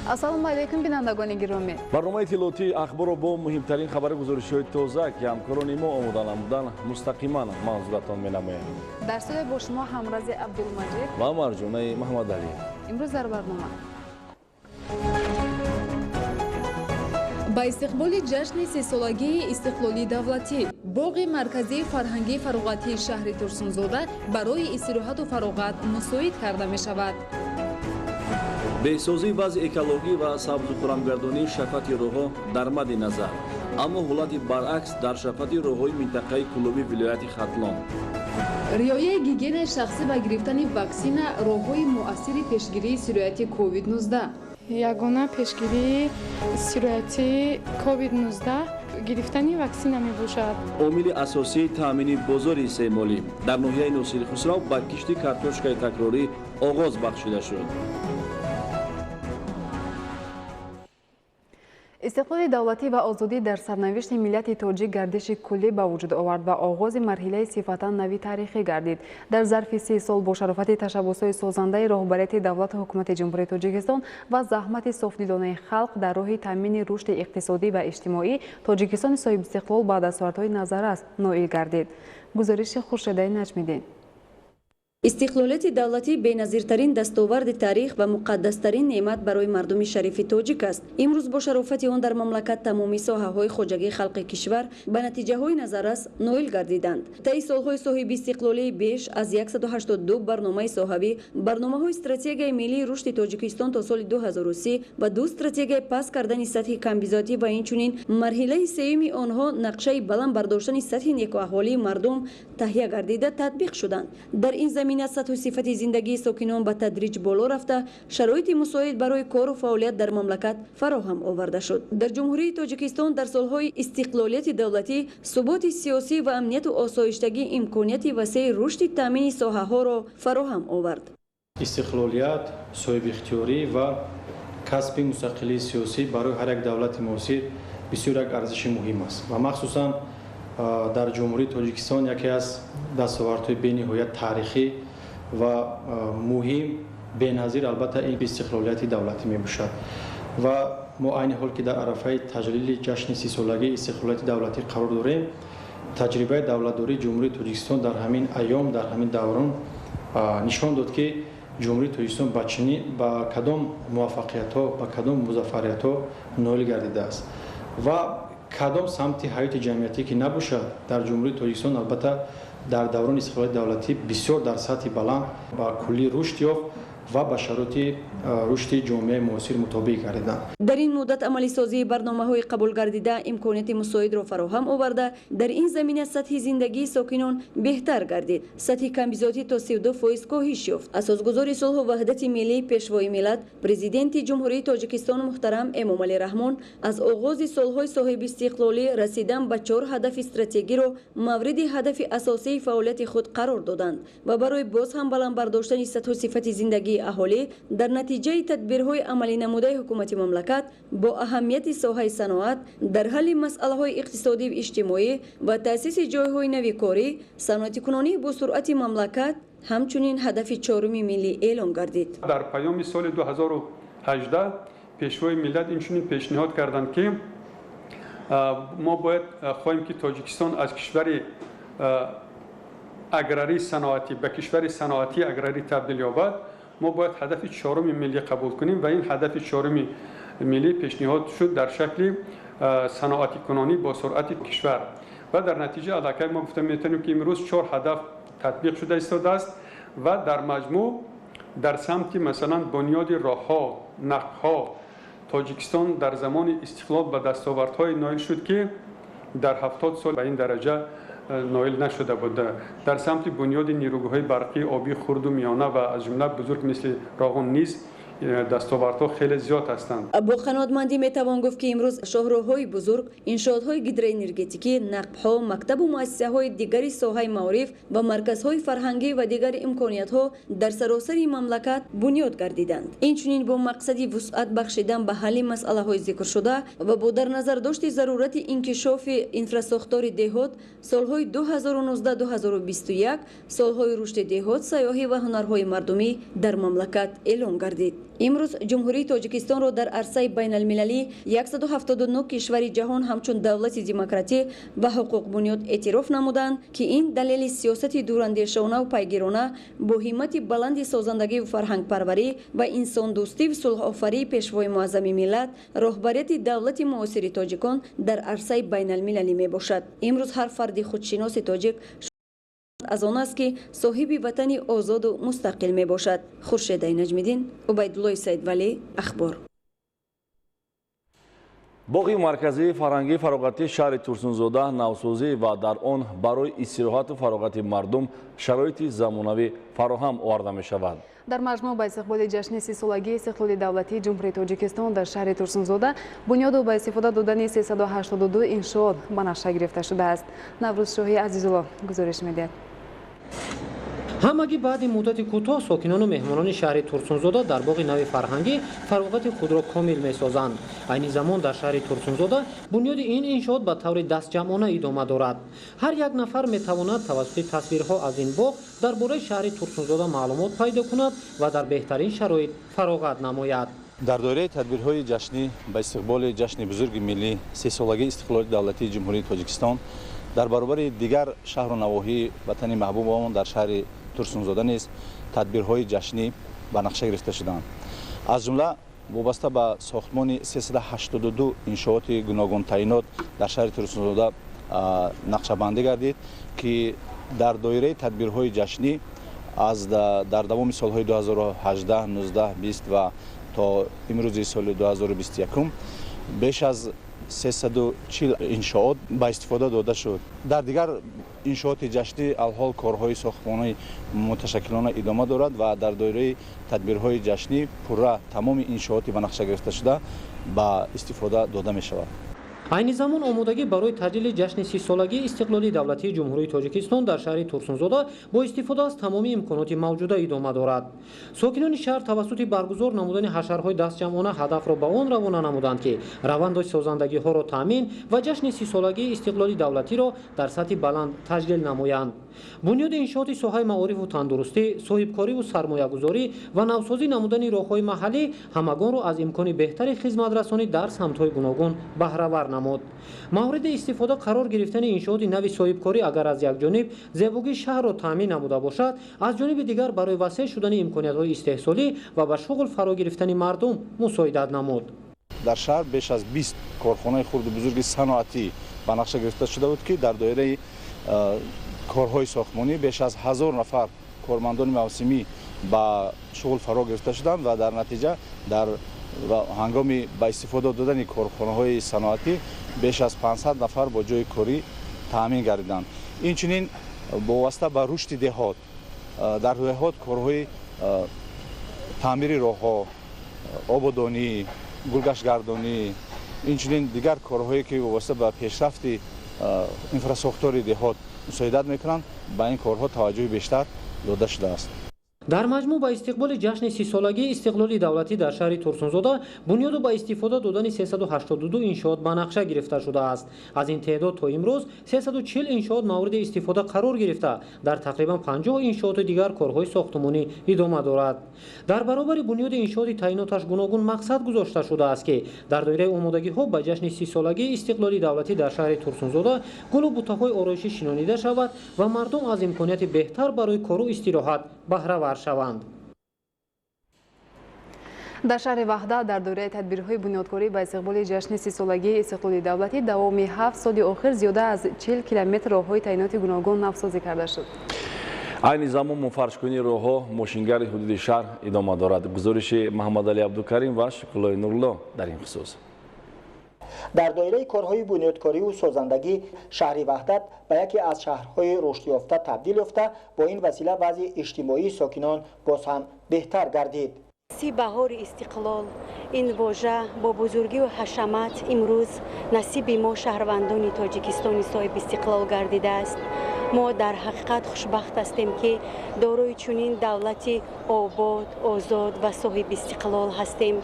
Ассалому алайкум, бинандагони гиромӣ. Барномаи иттилоотии ахборро бо муҳимтарин хабари гузоришҳои тоза, ки ҳамкорони мо омода намуданд, мустақиман манзуратон менамоем. Дар студия бо шумо Ҳамрази Абдулмаҷид ва Марҷонаи Маҳамадалӣ. Имрӯз дар барнома: ба истиқболи ҷашни сесолагии истиқлолии давлатӣ боғи марказии фарҳангии фароғатии шаҳри Турсунзода барои истироҳату фароғат мусоид карда мешавад. Беҳсозии вазъи экологӣ ва сабзу хурамгардонии шафати роҳҳо дар мадди назар, аммо ҳолати баръакс дар шафати роҳҳои минтақаи Кӯлоби вилояти Хатлон. Риояи гигиенаи шахсӣ ва гирифтани ваксина роҳҳои муассири пешгирии сирояти COVID-19. Ягона пешгирии сирояти COVID-19 гирифтани ваксина мебошад. Омили асосии таъмини бозори истеъмолӣ дар ноҳияи Носири Хусрав ба кишти картошкаи такрорӣ оғоз бахшида шуд. Истиқлоли давлатӣ ва озодӣ дар сарнавишти миллати тоҷик гардиши куллӣ ба вуҷуд овард ва оғози марҳилаи сифатан нави таърихӣ гардид. Дар зарфи 30 сол бо шарофати ташаббусҳои созандаи роҳбарияти давлату ҳукумати Ҷумҳурии Тоҷикистон ва заҳмати софдилонаи халқ дар роҳи таъмини рушди иқтисодӣ ва иҷтимоӣ Тоҷикистони соҳибистиқлол ба дастовардҳои назаррас ноил гардид. Гузориши Хуршедаи Наҷмиддин. Истиқлолияти давлатӣ беназиртарин дастоварди таърих ва муқаддастарин неъмат барои мардуми шарифи тоҷик аст. Имрӯз бо шарофати он дар мамлакат тамоми соҳаҳои хоҷагии халқи кишвар ба натиҷаҳои назаррас ноил гардиданд. Таи солҳои соҳибистиқлолӣ беш аз 182 барномаи соҳавӣ, барномаҳои стратегияи миллии рушди Тоҷикистон то соли 2030 ва ду стратегияи паст кардани сатҳи камбизоатӣ ва инчунин марҳилаи сеюми онҳо нақшаи баланд бардоштани сатҳи некуаҳолии мардум таҳия гардида татбиқ шуданд. Дар ин замина сатҳу сифати зиндагии сокинон ба тадриҷ боло рафта, шароити мусоид барои кору фаъолият дар мамлакат фароҳам оварда шуд. Дар Ҷумҳурии Тоҷикистон дар солҳои истиқлолияти давлатӣ суботи сиёсӣ ва амнияту осоиштагӣ имконияти васеи рушди таъмини соҳаҳоро фароҳам овард. Истиқлолият, соҳибихтиёрӣ ва касби мустақилии сиёсӣ барои ҳар як давлати муосир бисёр як арзиши муҳим аст ва махсусан дар Ҷумҳурии Тоҷикистон яке аз дастовардҳои бениҳоят таърихӣ ва муҳим беназир албатта ин истиқлолияти давлатӣ мебошад. Ва мо айни ҳол ки дар арафаи таҷлили ҷашни сисолагии истиқлолияти давлатӣ қарор дорем, таҷрибаи давлатдории Ҷумҳурии Тоҷикистон дар ҳамин айём, дар ҳамин даврон нишон дод, ки Ҷумҳурии Тоҷикистон ба кадом муваффақиятҳо, ба кадом музаффариятҳо ноил гардидааст ва кадом самти ҳаёти ҷамъиятӣ ки набошад дар Ҷумҳурии Тоҷикистон албатта дар даврони истиқлолияти давлатӣ бисёр дар сатҳи баланд ба куллӣ рушд ёфт ва ба шароити рушди ҷомеаи муосир мутобиқ гардиданд. Дар ин муддат амалисозии барномаҳои қабулгардида имконияти мусоидро фароҳам оварда, дар ин замина сатҳи зиндагии сокинон беҳтар гардид. Сатҳи камбизоатӣ то 32% коҳиш ёфт. Асосгузори сулҳу ваҳдати миллӣ, Пешвои миллат, Президенти Ҷумҳурии Тоҷикистон муҳтарам Эмомалӣ Раҳмон аз оғози солҳои соҳибистиқлолӣ расидан ба 4 ҳадафи стратегиро мавриди ҳадафи асосии фаъолияти худ қарор доданд ва барои боз ҳам баланд бардоштани сатҳу сифати зиндагии аҳолӣ дар натиҷаи тадбирҳои амалӣ намудаи ҳукумати мамлакат бо аҳамияти соҳаи саноат дар ҳалли масъалаҳои иқтисодию иҷтимоӣ ва таъсиси ҷойҳои нави корӣ, саноатикунонии босуръати мамлакат ҳамчунин ҳадафи чоруми миллӣ эълон гардид. Дар паёми соли 2018 Пешвои миллат инчунин пешниҳод карданд, ки мо бояд хоҳем, ки Тоҷикистон аз кишвари аграрии саноатӣ ба кишвари саноатии аграрӣ табдил ёбад. Мо бояд ҳадафи чоруми миллӣ қабул кунем ва ин ҳадафи чоруми миллӣ пешниҳод шуд дар шакли саноатикунонӣ бо суръати кишвар ва дар натиҷа аллакай мо гуфта метавонем, ки имрӯз 4 ҳадаф татбиқ шуда истодааст ва дар маҷмӯъ дар самти масалан бунёди роҳҳо, нақбҳо Тоҷикистон дар замони истиқлол ба дастовардҳое ноил шуд, ки дар 70 сол ба ин дараҷа ноил нашуда буд. Дар самти бунёди нерӯгоҳҳои барқӣ, обӣ, хурду миёна ва аз ҷумла бузург мисли Роғун низ дастовардҳо хеле зиёд ҳастанд. Бо қаноатмандӣ метавон гуфт, ки имрӯз шоҳроҳҳои бузург, иншоотҳои гидроэнергетикӣ, нақбҳо, мактабу муассисаҳои дигари соҳаи маориф ва марказҳои фарҳангӣ ва дигар имкониятҳо дар саросари мамлакат бунёд гардиданд. Инчунин бо мақсади вусъат бахшидан ба ҳалли масъалаҳои зикршуда ва бо дар назар дошти зарурати инкишофи инфрасохтори деҳот солҳои 2019-2021 солҳои рушди деҳот, сайёҳӣ ва ҳунарҳои мардумӣ дар мамлакат эълон гардид. Имрӯз Ҷумҳурии Тоҷикистонро дар арсаи байналмилалӣ 179 кишвари ҷаҳон ҳамчун давлати демократӣ ва ҳуқуқбунёд эътироф намуданд, ки ин далели сиёсати дурандешонаву пайгирона бо ҳиммати баланди созандагиву фарҳангпарварӣ ва инсондӯстиву сулҳофарии Пешвои Муаззами миллат, роҳбарияти давлати муосири тоҷикон дар арсаи байналмилалӣ мебошад. Имрӯз ҳар фарди худшиноси тоҷик аз он аст, ки соҳиби ватани озоду мустақил мебошад. Хуршедаи Наҷмиддин, Убайдуллои Саидвалӣ, Ахбор. Боғи марказии фарҳангии фароғатии шаҳри Турсунзода навсозӣ ва дар он барои истироҳату фароғати мардум шароити замонавӣ фароҳам оварда мешавад. Дар маҷмӯъ ба истиқболи ҷашни 30-солагии истиқлоли давлатии Ҷумҳурии Тоҷикистон дар шаҳри Турсунзода бунёду ба истифода додани 382 иншоот ба нақша гирифта шудааст. Наврӯзшоҳи Азизулло гузориш медиҳад. Ҳамагӣ баъди муддати кӯтоҳ сокинону меҳмонони шаҳри Турсунзода дар боғи нави фарҳангӣ фароғати худро комил месозанд. Айни замон дар шаҳри Турсунзода бунёди ин иншоот ба таври дастҷамъона идома дорад. Ҳар як нафар метавонад тавассути тасвирҳо аз ин боғ дар бораи шаҳри Турсунзода маълумот пайдо кунад ва дар беҳтарин шароит фароғат намояд. Дар доираи тадбирҳои ҷашнӣ ба истиқболи ҷашни бузурги миллӣ, 30-солагии истиқлоли давлатии Ҷумҳурии Тоҷикистон, дар баробари дигар шаҳру навоҳии ватани маҳбубамон, дар шаҳри Турсунзода низ тадбирҳои ҷашнӣ ба нақша гирифта шуданд. Аз ҷумла вобаста ба сохтмони 382 иншооти гуногунтаъинот дар шаҳри Турсунзода нақшабандӣ гардид, ки дар доираи тадбирҳои ҷашнӣ аз дар давоми солҳои 2018, 19, 20 ва то имрӯзи соли 2021 беш аз 340 иншоот ба истифода дода шуд. Дар дигар иншооти ҷашнӣ алҳол корҳои сохтмонии муташаккилона идома дорад ва дар доираи тадбирҳои ҷашнӣ пурра тамоми иншооти ба нақша гирифта шуда ба истифода дода мешавад. Айни замон омодагӣ барои таҷлили ҷашни 30-солагии истиқлоли давлатии Ҷумҳурии Тоҷикистон дар шаҳри Турсунзода бо истифода аз тамоми имконоти мавҷуда идома дорад. Сокинони шаҳр тавассути баргузор намудани ҳашарҳои дастҷамъона ҳадафро ба он равона намуданд, ки раванди созандагиҳоро таъмин ва ҷашни 30-солагии истиқлоли давлатиро дар сатҳи баланд таҷлил намоянд. Бунёди иншооти соҳаи маорифу тандурустӣ, соҳибкориву сармоягузорӣ ва навсозӣ намудани роҳҳои маҳаллӣ ҳамагонро аз имкони беҳтари хизматрасонӣ дар самтҳои гуногун баҳравар намуд. Мавриди истифода қарор гирифтани иншооти нави соҳибкорӣ агар аз як ҷониб зебогии шаҳрро таъмин намуда бошад, аз ҷониби дигар барои васеъ шудани имкониятҳои истеҳсолӣ ва ба шуғл фаро гирифтани мардум мусоидат намуд. Дар шаҳр беш аз 20 корхонаи хурду бузурги саноатӣ ба нақша гирифта шуда буд, ки дар доираи корҳои сохтмонӣ беш аз 1000 нафар кормандони мавсимӣ ба шуғл фаро гирифта шуданд ва дар натиҷа дар ҳангоми ба истифода додани корхонаҳои саноатӣ беш аз 500 нафар бо ҷои корӣ таъмин гардиданд. Инчунин вобаста ба рушди деҳот, дар деҳот корҳои таъмири роҳҳо, ободонӣ, гулгаштгардонӣ, инчунин дигар корҳое, ки вобаста ба пешрафти инфрасохтори деҳот мусоидат мекунанд, ба ин корҳо таваҷҷӯҳи бештар дода шудааст. Дар маҷмӯъ ба истиқболи ҷашни 30-солагии истиқлоли давлатӣ дар шаҳри Турсунзода бунёду ба истифода додани 382 иншоот ба нақша гирифта шудааст. Аз ин теъдод то имрӯз 340 иншоот мавриди истифода қарор гирифта, дар тақрибан 50 иншооти дигар корҳои сохтмонӣ идома дорад. Дар баробари бунёди иншооти таъиноташ гуногун мақсад гузошта шудааст, ки дар доираи омодагиҳо ба ҷашни 30-солагии истиқлоли давлатӣ дар шаҳри Турсунзода гулу бутаҳои ороишӣ шинонида шавад ва мардум аз имконияти беҳтар барои кору истироҳат баҳравар шаванд. Дар шаҳри Ваҳдат дар доираи тадбирҳои бунёдкорӣ ба истиқболи ҷашни 30-солагии истиқлоли давлатӣ давоми 7 соли охир зиёда аз 40 километр роҳҳои таъиноти гуногун навсозӣ карда шуд. Айни замон мунфаршкунии роҳҳо мошингарди ҳудуди шаҳр идома дорад. Гузориши Маҳаммадалӣ Абдукарим ва Шукуллои Нурулло дар ин хусус. Дар доираи корҳои бунёдкориву созандагӣ шаҳри Ваҳдат ба яке аз шаҳрҳои рушдёфта табдил ёфта, бо ин васила вазъи иҷтимоии сокинон боз ҳам беҳтар гардид. 30 баҳори истиқлол, ин вожа бо бузургию ҳашамат имрӯз насиби мо, шаҳрвандони Тоҷикистони соҳибистиқлол, гардидааст. Мо дар ҳақиқат хушбахт ҳастем, ки дорои чунин давлати обод, озод ва соҳибистиқлол ҳастем.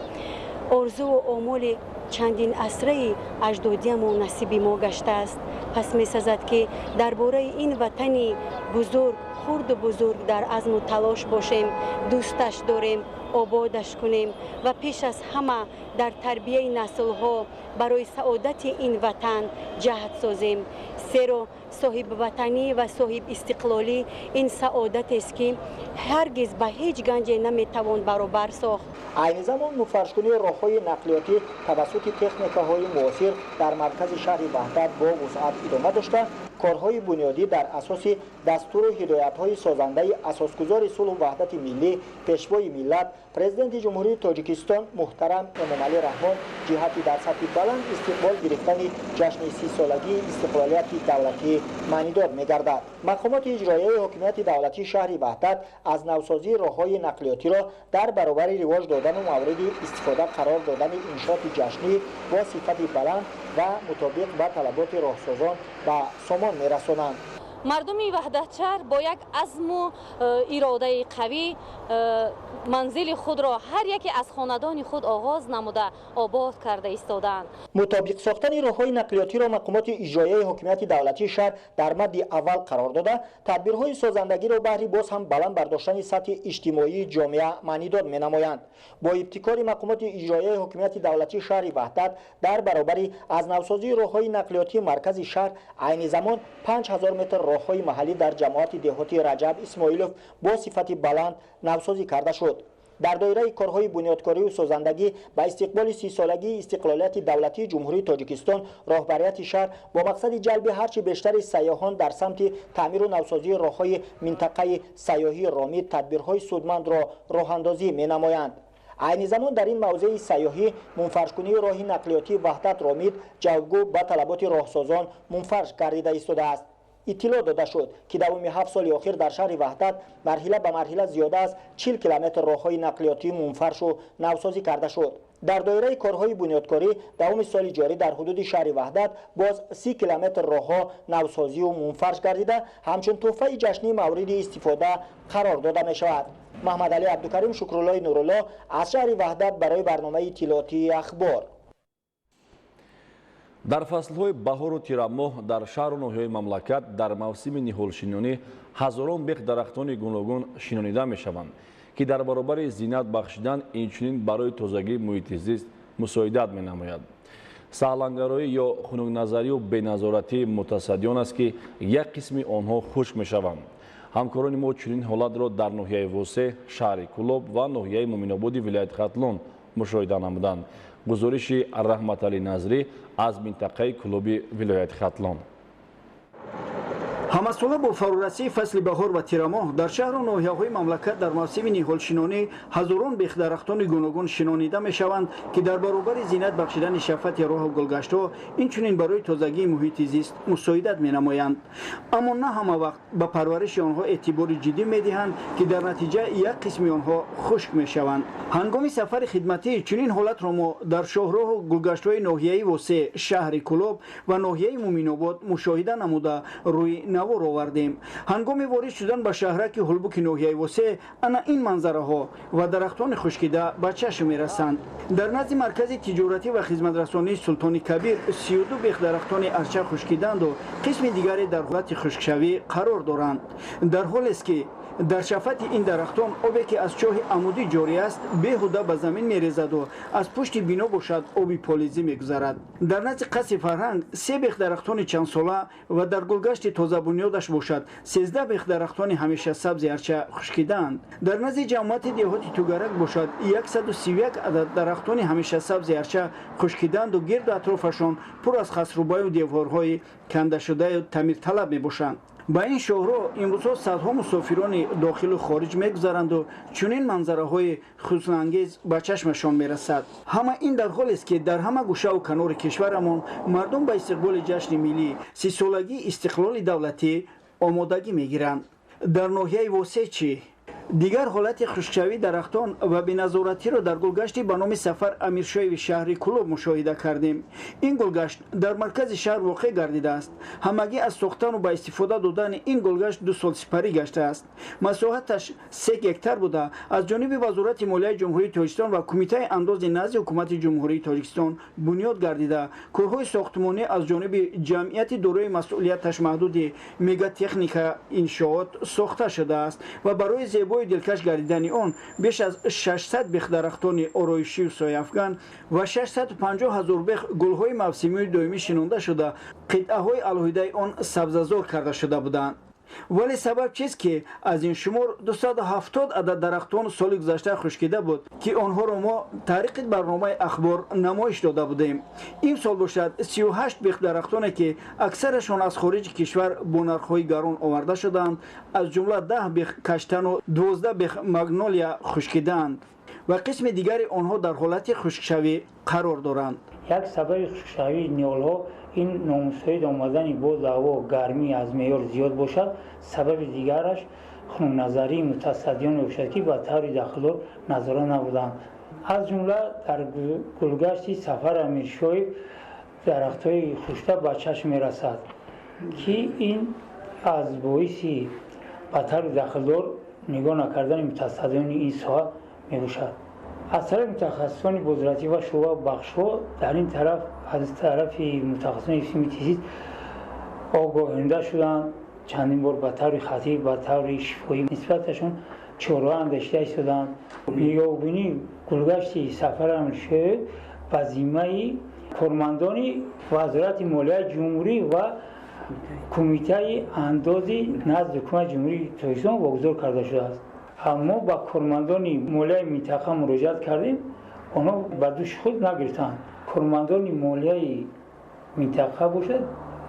Орзуву омоли чандин асраи аҷдодиамон насиби мо гаштааст. Пас месазад, ки дар бораи ин ватани бузург хурду бузург дар азму талош бошем, дӯсташ дорем, Ободаш кунем ва пеш аз ҳама дар тарбияи наслҳо барои саодати ин ватан ҷаҳд созем, зеро соҳибватанӣ ва соҳибистиқлолӣ ин саодатест, ки ҳаргиз ба ҳеҷ ганҷе наметавон баробар сохт. Айни замон муфаршкунии роҳҳои нақлиётӣ тавассути техникаҳои муосир дар маркази шаҳри Ваҳдат бо вусъат идома дошта, корҳои бунёдӣ дар асоси дастуру ҳидоятҳои созандаи асосгузори сулҳу ваҳдати миллӣ, Пешвои миллат, Президенти Ҷумҳурии Тоҷикистон муҳтарам Эмомалӣ Раҳмон ҷиҳати дар сатҳи баланд истиқбол гирифтани ҷашни 30-солагии истиқлолияти давлатӣ маънидор мегардад. Мақомоти иҷроияи ҳокимияти давлатии шаҳри Ваҳдат аз навсозии роҳҳои нақлиётиро дар баробари ривоҷ додану мавриди истифода қарор додани иншооти ҷашнӣ бо сифати баланд ва мутобиқ ба талаботи роҳсозон ба сомон мерасонанд. Мардуми Ваҳдатшаҳр бо як азму иродаи қавӣ манзили худро ҳар яке аз хонадони худ оғоз намуда, обод карда истодаанд. Мутобиқ сохтани роҳҳои нақлиётиро мақомоти иҷроияи ҳокимияти давлатии шаҳр дар мадди аввал қарор дода, тадбирҳои созандагиро баҳри боз ҳам баланд бардоштани сатҳи иҷтимоии ҷомеа маънидод менамоянд. Бо ибтикори мақомоти иҷроияи ҳокимияти давлатии шаҳри Ваҳдат дар баробари аз навсозии роҳҳои нақлиётии маркази шаҳр айни замон 5000 метр роҳҳои маҳаллӣ дар ҷамоати деҳоти Раҷаб Исмоилов бо сифати баланд навсозӣ карда шуд. Дар доираи корҳои бунёдкорию созандагӣ ба истиқболи 30-солагии истиқлолияти давлатии Ҷумҳурии Тоҷикистон роҳбарияти шаҳр бо мақсади ҷалби ҳарчи бештари сайёҳон дар самти таъмиру навсозии роҳҳои минтақаи сайёҳии Ромид тадбирҳои судмандро роҳандозӣ менамоянд. Айни замон дар ин мавзеи сайёҳӣ мунфаршкунии роҳи нақлиётии Ваҳдат Ромид ҷавобгӯ ба талаботи роҳсозон мунфарш гардида истодааст. Иттилоъ дода шуд, ки давоми 7 соли охир дар шаҳри Ваҳдат марҳила ба марҳила зиёда аз 40 километр роҳҳои нақлиётӣ мунфаршу навсозӣ карда шуд. Дар доираи корҳои бунёдкорӣ давоми соли ҷорӣ дар ҳудуди шаҳри Ваҳдат боз 30 километр роҳҳо навсозию мунфарш гардида, ҳамчун тӯҳфаи ҷашнӣ мавриди истифода қарор дода мешавад. Маҳмадалӣ Абдукарим, Шукруллои Нурулло аз шаҳри Ваҳдат барои барномаи иттилоотии Ахбор. Дар фаслҳои баҳору тирамоҳ дар шаҳру ноҳияҳои мамлакат дар мавсими ниҳолшинонӣ ҳазорон бех дарахтони гуногун шинонида мешаванд, ки дар баробари зинат бахшидан инчунин барои тозагии муҳити зист мусоидат менамояд. Саҳлангароӣ ё хунукназарию беназоратии мутасаддиён аст, ки як қисми онҳо хушк мешаванд. Ҳамкорони мо чунин ҳолатро дар ноҳияи Восе, шаҳри Кӯлоб ва ноҳияи Муъминободи вилояти Хатлон мушоҳида намуданд. Гузориши Раҳматалӣ Назрӣ аз минтақаи Кӯлоби вилояти Хатлон. Ҳамасола бо фарорасии фасли баҳор ва тирамоҳ дар шаҳру ноҳияҳои мамлакат дар мавсими ниҳолшинонӣ ҳазорон бехдарахтони гуногун шинонида мешаванд, ки дар баробари зинат бахшидани шафати роҳу гулгаштҳо инчунин барои тозагии муҳити зист мусоидат менамоянд. Аммо на ҳама вақт ба парвариши онҳо эътибори ҷиддӣ медиҳанд, ки дар натиҷа як қисми онҳо хушк мешаванд. Ҳангоми сафари хидматӣ чунин ҳолатро мо дар шоҳроҳу гулгаштҳои ноҳияи Восе, шаҳри Кӯлоб ва ноҳияи Муъминобод мушоҳида намуда, рӯи навор овардем. Ҳангоми ворид шудан ба шаҳраки Ҳулбуки ноҳияи Восе ана ин манзараҳо ва дарахтони хушкида ба чашм мерасанд. Дар назди маркази тиҷоратӣ ва хизматрасонии Султони Кабир 32 бех дарахтони арча хушкиданду қисми дигаре дар ҳолати хушкшавӣ қарор доранд, дар ҳолест ки дар шафати ин дарахтон обе ки аз чоҳи амудӣ ҷорӣ аст, беҳуда ба замин мерезаду аз пушти бино бошад, оби полизӣ мегузарад. Дар назди қасри фарҳанг се бех дарахтони чандсола ва дар гулгашти тозабунёдаш бошад, 13 бех дарахтони ҳамешасабзи арча хушкидаанд. Дар назди ҷамоати деҳоти Тугарак бошад, 131 адад дарахтони ҳамешасабзи арча хушкидаанду гирду атрофашон пур аз хасрубаю деворҳои кандашудаю таъмирталаб мебошанд. Ба ин шоҳроҳ имрӯзҳо садҳо мусофирони дохилу хориҷ мегузаранду чунин манзараҳои ҳузнангез ба чашмашон мерасад. Ҳама ин дар ҳолест, ки дар ҳама гӯшаву канори кишварамон мардум ба истиқболи ҷашни миллӣ, 30-солагии истиқлоли давлатӣ омодагӣ мегиранд. Дар ноҳияи Восе чӣ? Дигар ҳолати хушкшавии дарахтон ва беназоратиро дар гулгашти ба номи Сафар Амиршоеви шаҳри Кӯлоб мушоҳида кардем. Ин гулгашт дар маркази шаҳр воқеъ гардидааст. Ҳамагӣ аз сохтану ба истифода додани ин гулгашт 2 сол сипарӣ гаштааст. Масоҳаташ 3 гектар буда, аз ҷониби Вазорати молияи Ҷумҳурии Тоҷикистон ва Кумитаи андози назди Ҳукумати Ҷумҳурии Тоҷикистон бунёд гардида, корҳои сохтмонӣ аз ҷониби ҷамъияти дорои масъулияташ маҳдуди Мегатехника иншоот сохта шудааст ва барои зебои зебою дилкаш гардидани он беш аз 600 бех дарахтони ороишию сояафган ва 650 ҳазор бех гулҳои мавсимию доимӣ шинонда шуда, қитъаҳои алоҳидаи он сабзазор карда шуда буданд. Вале сабаб чист, ки аз ин шумор 270 адад дарахтон соли гузашта хушкида буд, ки онҳоро мо тариқи барномаи Ахбор намоиш дода будем. Имсол бошад, 38 бех дарахтоне, ки аксарашон аз хориҷи кишвар бо нархҳои гарон оварда шудаанд, аз ҷумла 10 бех каштану 12 бех магнолия хушкидаанд ва қисми дигари онҳо дар ҳолати хушкшавӣ қарор доранд. Як сабаби хушкшавии ниҳолҳо ин номусоид омадани боду ҳаво, гармӣ аз меъёр зиёд бошад. Сабаби дигараш хунукназарии мутасаддиён мебошад, ки ба таври дахлдор назора набуданд. Аз ҷумла дар гулгашти Сафар Амиршоев дарахтҳои хушта ба чашм мерасад, ки ин аз боиси ба таври дахлдор нигоҳ накардани мутасаддиёни ин соҳа мебошад. Аз тарафи мутахассисони бозрасӣ ва шӯъба бахшҳо дар ин тараф аз тарафи мутахассисони ҳифзи огоҳонда шуданд. Чандин бор ба таври хатӣ, ба таври шифоҳӣ нисбаташон чораҳо андешида истоданд. Нигоҳубинии гулгашти Сафар Амиршоев ба зиммаи кормандони Вазорати молияи ҷумҳурӣ ва Кумитаи андози назди Ҳукумати Ҷумҳурии Тоҷикистон вогузор карда шудааст. Мо ба кормандони молияи минтақа муроҷиат кардем, онҳо ба дӯши худ нагирифтанд. Кормандони молияи минтақа бошад,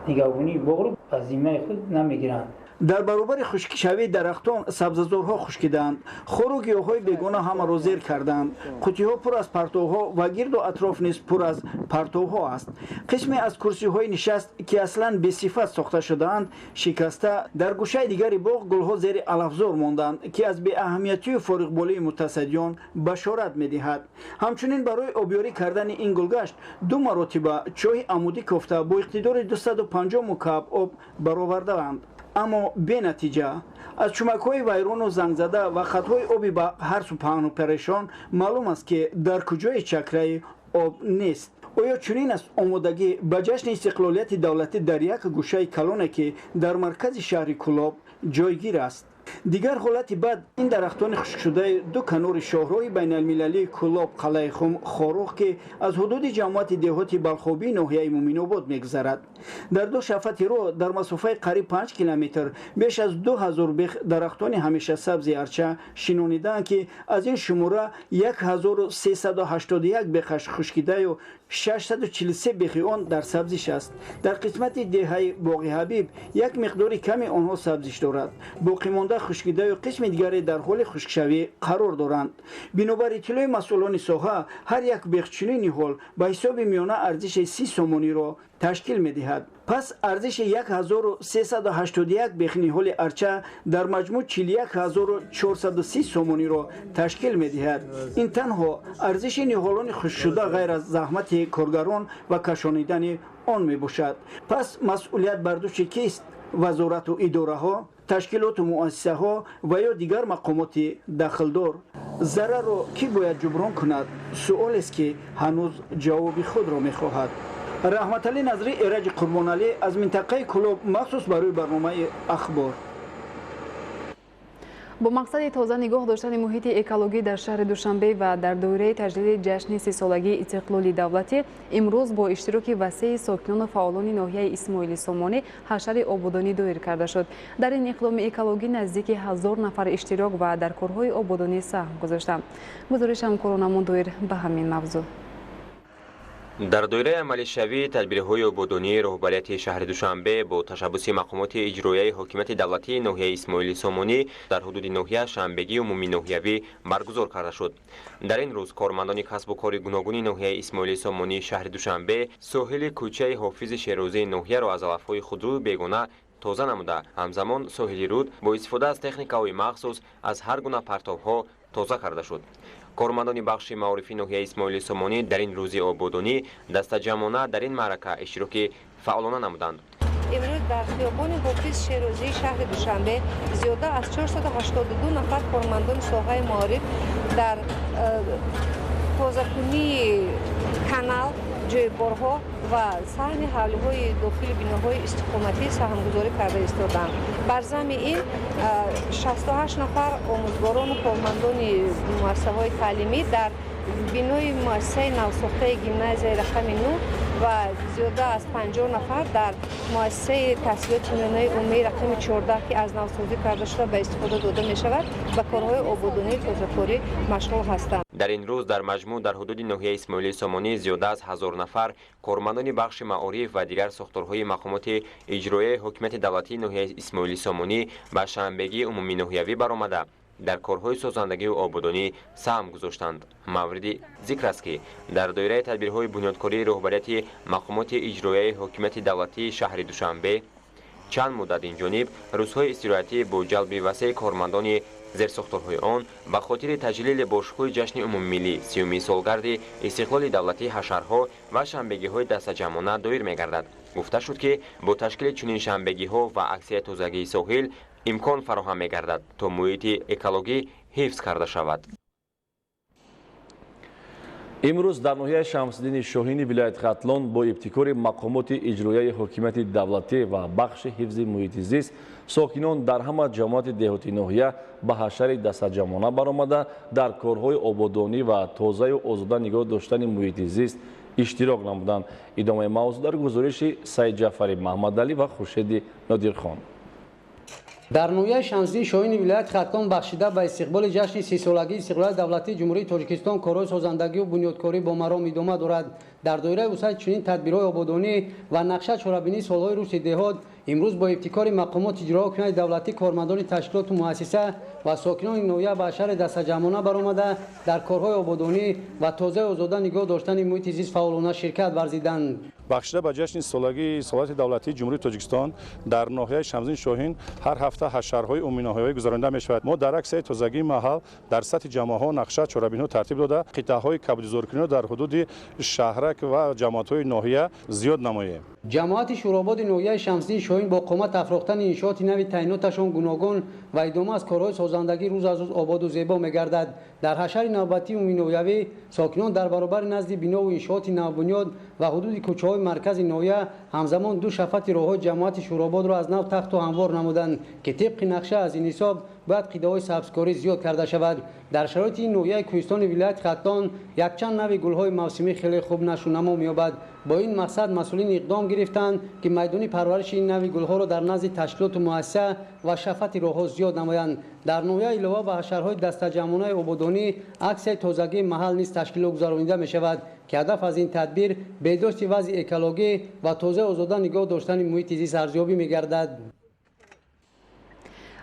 нигаҳбонии боғро ба зиммаи худ намегиранд. Дар баробари хушкшавии дарахтон сабзазорҳо хушкидаанд. Хору гиёҳҳои бегона ҳамаро зер карданд. Қутиҳо пур аз партовҳо ва гирду атроф низ пур аз партовҳо аст. Қисме аз курсиҳои нишаст, ки аслан бесифат сохта шудаанд, шикаста. Дар гӯшаи дигари боғ гулҳо зери алафзор монданд, ки аз беаҳамиятию фориғболии мутасаддиён башорат медиҳад. Ҳамчунин барои обёрӣ кардани ин гулгашт ду маротиба чоҳи амудӣ кофта бо иқтидори 250 мукааб об баровардаанд, аммо бенатиҷа. Аз чумакҳои вайрону зангзада ва хатҳои оби ба ҳар су паҳну парешон маълум аст, ки дар куҷои чакраи об нест. Оё чунин аст омодагӣ ба ҷашни истиқлолияти давлатӣ дар як гӯшаи калоне, ки дар маркази шаҳри Кӯлоб ҷойгир аст? Дигар ҳолати бад ин дарахтони хушкшудаи ду канори шоҳроҳи байналмилалии Кӯлоб, Қалъаи Хум, Хоруғ, ки аз ҳудуди ҷамоати деҳоти Балхобии ноҳияи Муминобод мегузарад. Дар ду шафати роҳ дар масофаи қариб 5 километр беш аз 2000 бех дарахтони ҳамешасабзи арча шинонидаанд, ки аз ин шумора 1381 бехаш хушкидаю 643 бехи он дар сабзиш аст. Дар қисмати деҳаи Боғи Ҳабиб як миқдори ками онҳо сабзиш дорад, боқимонда хушкидаю қисми дигаре дар ҳоли хушкшавӣ қарор доранд. Бинобар иттилои масъулони соҳа, ҳар як бех чунин ниҳол ба ҳисоби миёна арзиши 30 сомониро ташкил медиҳад. Пас арзиши 1381 бех ниҳоли арча дар маҷмӯъ 41 430 сомониро ташкил медиҳад. Ин танҳо арзиши ниҳолони хушкшуда, ғайр аз заҳмати коргарон ва кашонидани он мебошад. Пас масъулият бар дӯши кист? Вазорату идораҳо, ташкилоту муассисаҳо ва ё дигар мақомоти дахлдор? Зарарро кӣ бояд ҷуброн кунад? Суолест, ки ҳанӯз ҷавоби худро мехоҳад. Раҳматалӣ Назрӣ, Эраҷи Қурбоналӣ аз минтақаи Кӯлоб махсус барои барномаи Ахбор. Бо мақсади тоза нигоҳ доштани муҳити экологӣ дар шаҳри Душанбе ва дар доираи таҷлили ҷашни 30-солагии истиқлоли давлатӣ имрӯз бо иштироки васеи сокинону фаъолони ноҳияи Исмоили Сомонӣ ҳашари ободонӣ доир карда шуд. Дар ин иқдоми экологӣ наздики 1000 нафар иштирок ва дар корҳои ободонӣ саҳм гузоштанд. Гузориши ҳамкоронамон доир ба ҳамин мавзӯъ. Дар доираи амалишавии тадбирҳои ободонии роҳбарияти шаҳри Душанбе бо ташаббуси мақомоти иҷроияи ҳокимияти давлатии ноҳияи Исмоили Сомонӣ дар ҳудуди ноҳия шанбегии умуминоҳиявӣ баргузор карда шуд. Дар ин рӯз кормандони касбу кори гуногуни ноҳияи Исмоили Сомонии шаҳри Душанбе соҳили кӯчаи Ҳофизи Шерозии ноҳияро аз алафҳои худрӯю бегона тоза намуда, ҳамзамон соҳили руд бо истифода аз техникаҳои махсус аз ҳар гуна партовҳо тоза карда шуд. Кормандони бахши маорифи ноҳияи Исмоили Сомонӣ дар ин рӯзи ободонӣ дастаҷамъона дар ин маърака иштироки фаъолона намуданд. Имрӯз дар хиёбони Ҳофиз Шерозии шаҳри Душанбе зиёда аз 482 нафар кормандони соҳаи маориф дар тозакунии канал ҷойборҳо ва саҳни ҳавлиҳои дохили биноҳои истиқоматӣ саҳмгузорӣ карда истоданд. Бар замми ин 68 нафар омӯзгорону кормандони муассисаҳои таълимӣ дар бинои муассисаи навсохтаи гимназияи рақами 9 ва зиёда аз 50 нафар дар муассисаи таҳсилоти миёнаи умумии рақами 14, ки аз навсозӣ карда шуда ба истифода дода мешавад, ба корҳои ободонии тозакорӣ машғул ҳастанд. Дар ин рӯз дар маҷмӯъ дар ҳудуди ноҳияи Исмоили Сомонӣ зиёда аз 1000 нафар кормандони бахши маориф ва дигар сохторҳои мақомоти иҷроияи ҳокимияти давлатии ноҳияи Исмоили Сомонӣ ба шанбегии умумии ноҳиявӣ баромада дар корҳои созандагию ободонӣ саҳм гузоштанд. Мавриди зикр аст, ки дар доираи тадбирҳои бунёдкории роҳбарияти мақомоти иҷроияи ҳокимияти давлатии шаҳри Душанбе чанд муддат инҷониб рӯзҳои истироҳатӣ бо ҷалби васеи кормандони зерсохторҳои он ба хотири таҷлили бошукӯҳи ҷашни умумимиллӣ 30-уми солгарди истиқлоли давлатӣ ҳашарҳо ва шанбегиҳои дастаҷамъона доир мегардад. Гуфта шуд, ки бо ташкили чунин шанбегиҳо ва аксияи тозагии соҳил имкон фароҳам мегардад, то муҳити экологӣ ҳифз карда шавад. Имрӯз дар ноҳияи Шамсиддини Шоҳини вилояти Хатлон бо ибтикори мақомоти иҷроияи ҳокимияти давлатӣ ва бахши ҳифзи муҳити зист сокинон дар ҳама ҷамоати деҳоти ноҳия ба ҳашари дастаҷамъона баромада дар корҳои ободонӣ ва тозаю озода нигоҳ доштани муҳити зист иштирок намуданд. Идомаи мавзӯъ дар гузориши Саидҷаъфари Маҳмадалӣ ва Хуршеди Нодирхон. Дар ноҳияи Шамсиддини Шоҳини вилояти Хатлон бахшида ба истиқболи ҷашни 30-солагии истиқлолияти давлатии Ҷумҳурии Тоҷикистон корҳои созандагию бунёдкорӣ бо маром идома дорад. Дар доираи вусъати чунин тадбирҳои ободонӣ ва нақша чорабинии солҳои рушди деҳот имрӯз бо ибтикори мақомоти иҷроияи ҳокимияти давлатӣ кормандони ташкилоту муассиса ва сокинони ноҳия ба ҳашари дастаҷамъона баромада дар корҳои ободонӣ ва тозаю озода нигоҳ доштани муҳити зист фаъолона ширкат варзиданд. Бахшида ба ҷашни солагии истиқлолияти давлатии Ҷумҳурии Тоҷикистон дар ноҳияи Шамсиддини Шоҳин ҳар ҳафта ҳашарҳои умуминоҳиявӣ гузаронида мешавад. Мо дар аксияи тозагии маҳал дар сатҳи ҷамоаҳо нақша чорабиниҳо тартиб дода, қитъаҳои кабудизоркуниро дар ҳудуди шаҳрак ва ҷамоатҳои ноҳия зиёд намоем. Ҷамоати Шӯрободи ноҳияи Шамсиддини Шоҳин бо қомат афрохтани иншооти нави таъиноташон гуногун ва идома аз корҳои созандагӣ рӯз аз рӯз ободу зебо мегардад. Дар ҳашари навбатии умуминоҳиявӣ сокинон дар баробари назди бинову иншооти навбунёд ва ҳудуди кӯчаҳои маркази ноҳия ҳамзамон ду шафати роҳҳои ҷамоати Шӯрободро аз нав тахту ҳамвор намуданд, ки тибқи нақша аз ин ҳисоб бояд қидаҳои сабзкорӣ зиёд карда шавад. Дар шароити ин ноҳияи кӯҳистони вилояти Хатлон якчанд нави гулҳои мавсимӣ хеле хуб нашӯнамо меёбад. Бо ин мақсад масъулин иқдом гирифтанд, ки майдони парвариши ин нави гулҳоро дар назди ташкилоту муассиса ва шафати роҳҳо зиёд намоянд. Дар ноҳия илова ба ҳашарҳои дастаҷамъонаи ободонӣ аксияи тозагии маҳал низ ташкилу гузаронида мешавад, ки ҳадаф аз ин тадбир беҳдошти вазъи экологӣ ва тозаю озода нигоҳ доштани муҳити зист арзёбӣ мегардад.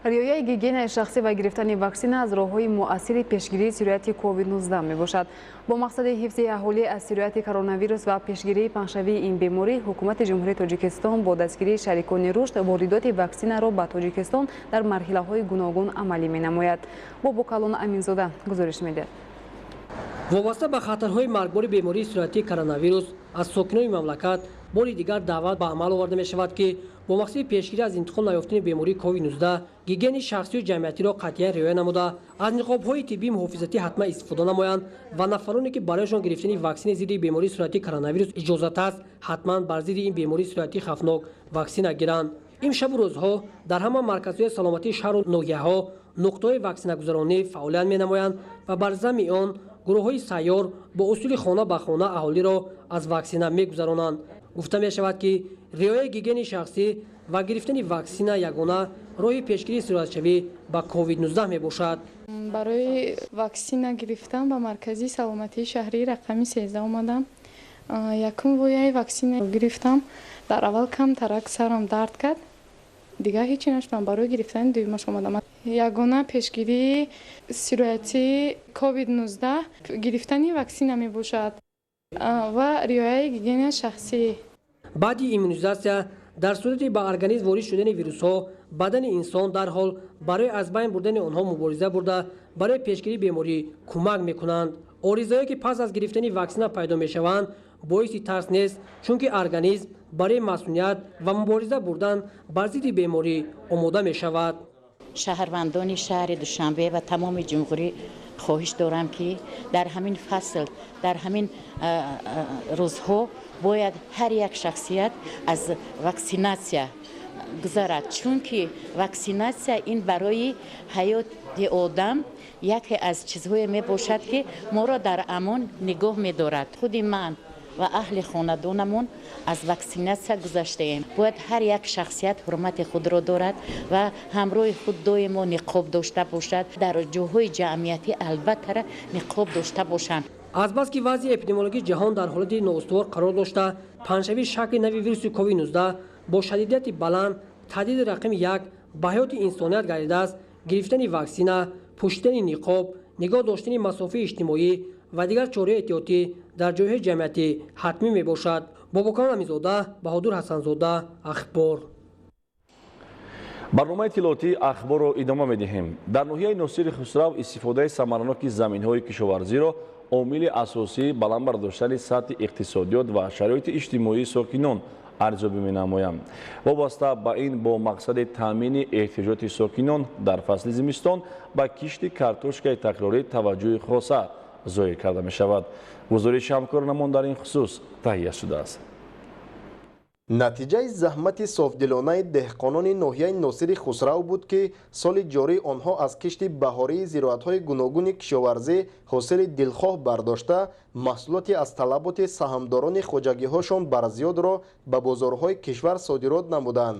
Риояи гигиенаи шахсӣ ва гирифтани ваксина аз роҳҳои муассири пешгирии сирояти COVID-19 мебошад. Бо мақсади ҳифзи аҳолӣ аз сирояти коронавирус ва пешгирии паҳншавии ин беморӣ ҳукумати Ҷумҳурии Тоҷикистон бо дастгирии шарикони рушд воридоти ваксинаро ба Тоҷикистон дар марҳилаҳои гуногун амалӣ менамояд. Бобокалон Аминзода гузориш медиҳад. Вобаста ба хатарҳои маргбори бемории сироятии коронавирус аз сокинони мамлакат бори дигар даъват ба амал оварда мешавад, ки бо мақсади пешгирӣ аз интиқол наёфтани бемории COVID-19 гигиенаи шахсию ҷамъиятиро қатъиян риоя намуда, аз ниқобҳои тиббии муҳофизатӣ ҳатман истифода намоянд ва нафароне, ки барояшон гирифтани ваксинаи зидди бемории сироятии коронавирус иҷозат аст, ҳатман бар зидди ин бемории сироятии хавфнок ваксина гиранд. Ин шабу рӯзҳо дар ҳама марказҳои саломатии шаҳру ноҳияҳо нуқтаҳои ваксинагузаронӣ фаъолият менамоянд ва бар замми он гурӯҳҳои сайёр бо усули хона ба хона аҳолиро аз ваксина мегузаронанд. Гуфта мешавад, ки риояи гигиенаи шахсӣ ва гирифтани ваксина ягона роҳи пешгирии сироятшавӣ ба COVID-19 мебошад. Барои ваксина гирифтан ба маркази саломатии шаҳрии рақами 13 омадам. Якум вояи ваксина гирифтам. Дар аввал камтарак сарам дард кард, дигар ҳечи нашудам. Барои гирифтани дуюмаш омадам. Ягона пешгирии сироятии COVID-19 гирифтани ваксина мебошад ва риояи гигиенаи шахсӣ. Баъди иммунизатсия дар сурати ба организм ворид шудани вирусҳо бадани инсон дарҳол барои аз байн бурдани онҳо мубориза бурда барои пешгирии беморӣ кӯмак мекунанд. Оризаҳое, ки пас аз гирифтани ваксина пайдо мешаванд, боиси тарс нест, чунки организм барои масуният ва мубориза бурдан бар зидди беморӣ омода мешавад. Шаҳрвандони шаҳри Душанбе ва тамоми ҷумҳурӣ Хоҳиш дорам, ки дар ҳамин фасл, дар ҳамин рӯзҳо бояд ҳар як шахсият аз ваксинатсия гузарад, чунки ваксинатсия ин барои ҳаёти одам яке аз чизҳое мебошад, ки моро дар амон нигоҳ медорад. Худи ман ва аҳли хонадонамон аз ваксинатсия гузаштаем. Бояд ҳар як шахсият ҳурмати худро дорад ва ҳамроҳи худ доимо ниқоб дошта бошад. Дар ҷоҳои ҷамъиятӣ албатта ниқоб дошта бошанд. Азбаски вазъи эпидемиологии ҷаҳон дар ҳолати ноустувор қарор дошта, паҳншавии шакли нави вируси COVID-19 бо шадидияти баланд таҳдиди рақами як ба ҳаёти инсоният гардидааст, гирифтани ваксина, пӯшидани ниқоб, нигоҳ доштани масофаи иҷтимоӣ ва дигар чораҳои эҳтиётӣ дар ҷойҳои ҷамъиятӣ ҳатмӣ мебошад. Бобокамол Аминзода, Баҳодур Ҳасанзода, Ахбор. Барномаи иттилоотии Ахборро идома медиҳем. Дар ноҳияи Носири Хусрав истифодаи самараноки заминҳои кишоварзиро омили асосии баланд бардоштани сатҳи иқтисодиёт ва шароити иҷтимоии сокинон арзёбӣ менамоянд. Вобаста ба ин, бо мақсади таъмини эҳтиёҷоти сокинон дар фасли зимистон ба кишти картошкаи такрорӣ таваҷҷӯҳи хоса зоҳир карда мешавад. Гузориши ҳамкоронамон дар ин хусус таҳия шудааст. Натиҷаи заҳмати софдилонаи деҳқонони ноҳияи Носири Хусрав буд, ки соли ҷорӣ онҳо аз кишти баҳории зироатҳои гуногуни кишоварзӣ ҳосили дилхоҳ бардошта, маҳсулоти аз талаботи саҳмдорони хоҷагиҳошон барзиёдро ба бозорҳои кишвар содирот намуданд.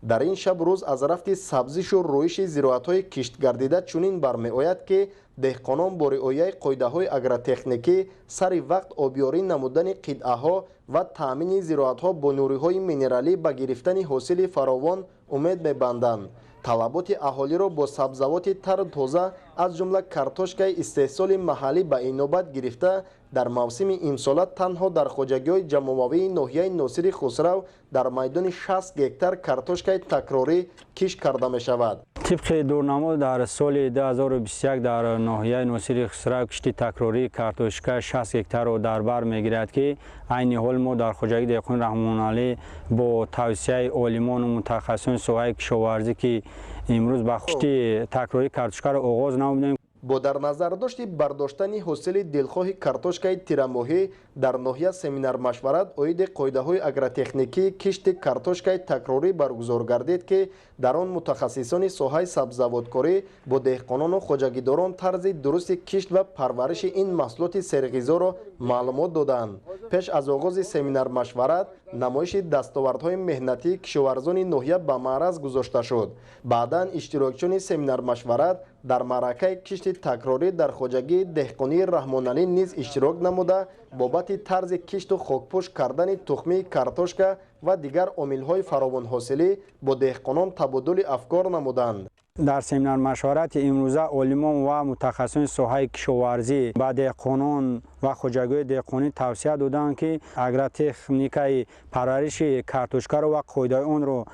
Дар ин шаб рӯз аз рафти сабзишу рӯиши зироатҳои киштгардида чунин бармеояд, ки деҳқонон бо риояи қоидаҳои агротехникӣ, сари вақт обёрӣ намудани қитъаҳо ва таъмини зироатҳо бо нуриҳои минералӣ ба гирифтани ҳосили фаровон умед мебанданд. Талаботи аҳолиро бо сабзавоти тару тоза, аз ҷумла картошкаи истеҳсоли маҳаллӣ ба инобат гирифта, дар мавсими имсола танҳо дар хоҷагиҳои ҷамъовавии ноҳияи Носири Хусрав дар майдони 60 гектар картошкаи такрорӣ кишт карда мешавад. Тибқи дурнамо, дар соли 2021 дар ноҳияи Носири Хусрав кишти такрории картошка 60 гектарро дар бар мегирад, ки айни ҳол мо дар хоҷагии деҳқони Раҳмоналӣ бо тавсияи олимону мутахассисони соҳаи кишоварзӣ, ки имрӯз ба кишти такрории картошкаро оғоз намудем. Бо дар назардошти бардоштани ҳосили дилхоҳи картошкаи тирамоҳӣ дар ноҳия семинар-машварат оиди қоидаҳои агротехникии кишти картошкаи такрорӣ баргузор гардид, ки дар он мутахассисони соҳаи сабзавоткорӣ бо деҳқонону хоҷагидорон тарзи дурусти кишт ва парвариши ин маҳсулоти серғизоро маълумот доданд. Пеш аз оғози семинар-машварат намоиши дастовардҳои меҳнатии кишоварзони ноҳия ба маъраз гузошта шуд. Баъдан иштирокчиёни семинар-машварат дар маъракаи кишти такрорӣ дар хоҷагии деҳқонии Раҳмоналӣ низ иштирок намуда, бобати тарзи кишту хокпӯш кардани тухмии картошка ва дигар омилҳои фаровонҳосилӣ бо деҳқонон табодули афкор намуданд. Дар семинар-машварати имрӯза олимон ва мутахассисони соҳаи кишоварзӣ ба деҳқонон ва хоҷагиҳои деҳқонӣ тавсия доданд, ки агротехникаи парвариши картошкаро ва қоидаи онро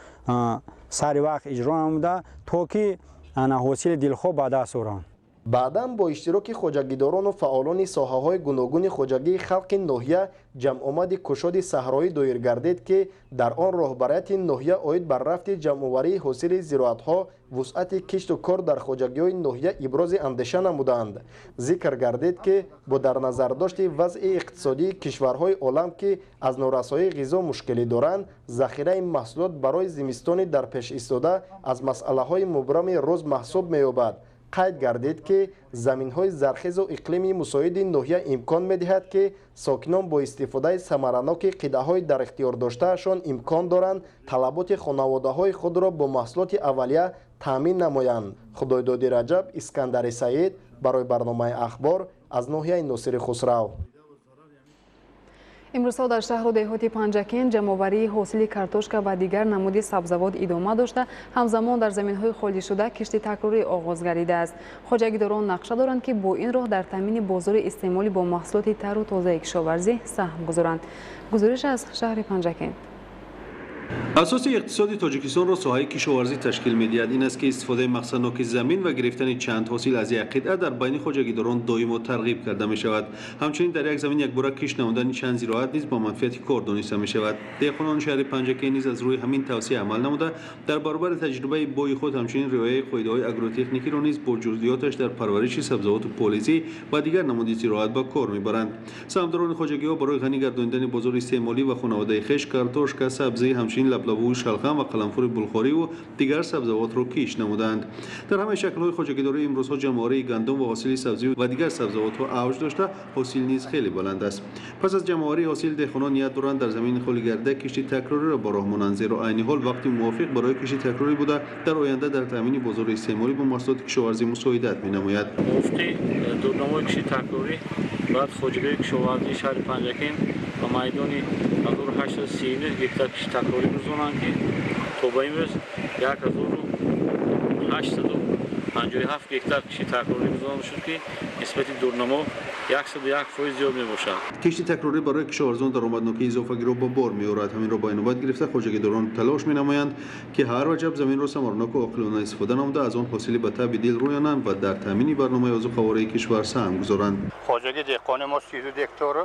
сари вақт иҷро намуда, то ки ҳосили дилхоҳ ба даст оранд. Баъдан бо иштироки хоҷагидорону фаъолони соҳаҳои гуногуни хоҷагии халқи ноҳия ҷамъомади кушоди саҳроӣ доир гардид, ки дар он роҳбарияти ноҳия оид бар рафти ҷамъоварии ҳосили зироатҳо, вусъати кишту кор дар хоҷагиҳои ноҳия ибрози андеша намуданд. Зикр гардид, ки бо дар назардошти вазъи иқтисодии кишварҳои олам, ки аз норасоии ғизо мушкилӣ доранд, захираи маҳсулот барои зимистони дар пеш истода аз масъалаҳои мубрами рӯз маҳсуб меёбад. Қайд гардид, ки заминҳои зархезу иқлими мусоиди ноҳия имкон медиҳад, ки сокинон бо истифодаи самараноки қитъаҳои дар ихтиёр доштаашон имкон доранд талаботи хонаводаҳои худро бо маҳсулоти аввалия таъмин намоянд. Худойдоди Раҷаб, Искандари Саид барои барномаи Ахбор аз ноҳияи Носири Хусрав. Имрӯзҳо дар шаҳру деҳоти Панҷакент ҷамъоварии ҳосили картошка ва дигар намуди сабзавот идома дошта, ҳамзамон дар заминҳои холишуда кишти такрорӣ оғоз гардидааст. Хоҷагидорон нақша доранд, ки бо ин роҳ дар таъмини бозори истеъмолӣ бо маҳсулоти тару тозаи кишоварзӣ саҳм гузоранд. Гузориш аз шаҳри Панҷакент. Асоси иқтисоди Тоҷикистонро соҳаи кишоварзӣ ташкил медиҳад. Ин аст ки истифодаи мақсадноки замин ва гирифтани чанд ҳосил аз як қитъа дар байни хоҷагидорон доимо тарғиб карда мешавад. Ҳамчунин дар як замин якбора кишт намудани чанд зироат низ ба манфиати кор дониста мешавад. Деҳқонони шаҳри Панҷакент низ аз рӯи ҳамин тавсия амал намуда, дар баробари таҷрибаи бои худ ҳамчунин риояи қоидаҳои агротехникиро низ бо ҷузъиёташ дар парвариши сабзавоту полизӣ ва дигар намуди зироат ба кор мебаранд. Саҳмдорони хоҷагиҳо барои ғанӣ гардонидани бозори истеъмолӣ ва хонаводаи хеш картошка, сабзӣ, ҳамчунин лаблабую шалғам ва қаламфури булхориву дигар сабзавотро кишт намуданд. Дар ҳамаи шаклҳои хоҷагидорӣ имрӯзҳо ҷамъоварии гандум ва ҳосили сабзӣ ва дигар сабзавотҳо авҷ дошта, ҳосил низ хеле баланд аст. Пас аз ҷамъоварии ҳосил деҳқонон ният доранд дар замини холигарда кишти такрориро ба роҳ монанд, зеро айни ҳол вақти мувофиқ барои кишти такрорӣ буда, дар оянда дар таъмини бозори истеъмолӣ бо маҳсулоти кишоварзӣ мусоидат менамояд. Мувофиқи дурнамои кишти такрорӣ бояд хоҷагии кишоварзии шаҳри Панҷакент ба майдони 1839 гектар кишти такрорӣ гузаронанд, ки то ба имрӯз 1857 гектар кишти такрорӣ гузаронда шуд, ки нисбати дурнамо 101% зиёд мебошад. Кишти такрорӣ барои кишоварзон даромаднокии изофагиро ба бор меорад. Ҳаминро ба инобат гирифта хоҷагидорон талош менамоянд, ки ҳар ваҷаб заминро самарноку оқилона истифода намуда, аз он ҳосили ба таъби дил рӯёнанд ва дар таъмини барномаи озуқавории кишвар саҳм гузоранд. Хоҷагии деҳқони мо 32 гектару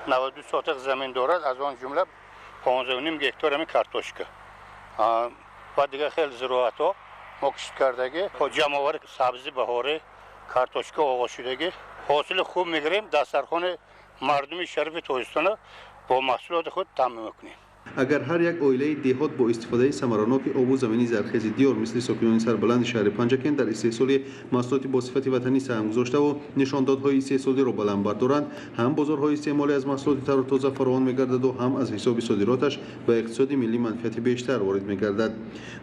92 сотиқ замин дорад, аз он ҷумла 15.5 гектар ҳамин картошка ва дигар хеле зироатҳо мо кишт кардагӣ. Ҷамъовари сабзи баҳорӣ, картошка оғоз шудагӣ, ҳосили хуб мегирем, дастархони мардуми шарифи Тоҷикистонро бо маҳсулоти худ таъмин мекунем. Агар ҳар як оилаи деҳот бо истифодаи самараноки обу замини зархези диёр мисли сокинони сарбаланди шаҳри Панҷакент дар истеҳсоли маҳсулоти бо сифати ватанӣ саҳм гузоштаву нишондодҳои истеҳсолиро баланд бардоранд, ҳам бозорҳои истеъмолӣ аз маҳсулоти тару тоза фаровон мегардаду ҳам аз ҳисоби содироташ ба иқтисоди миллӣ манфиати бештар ворид мегардад.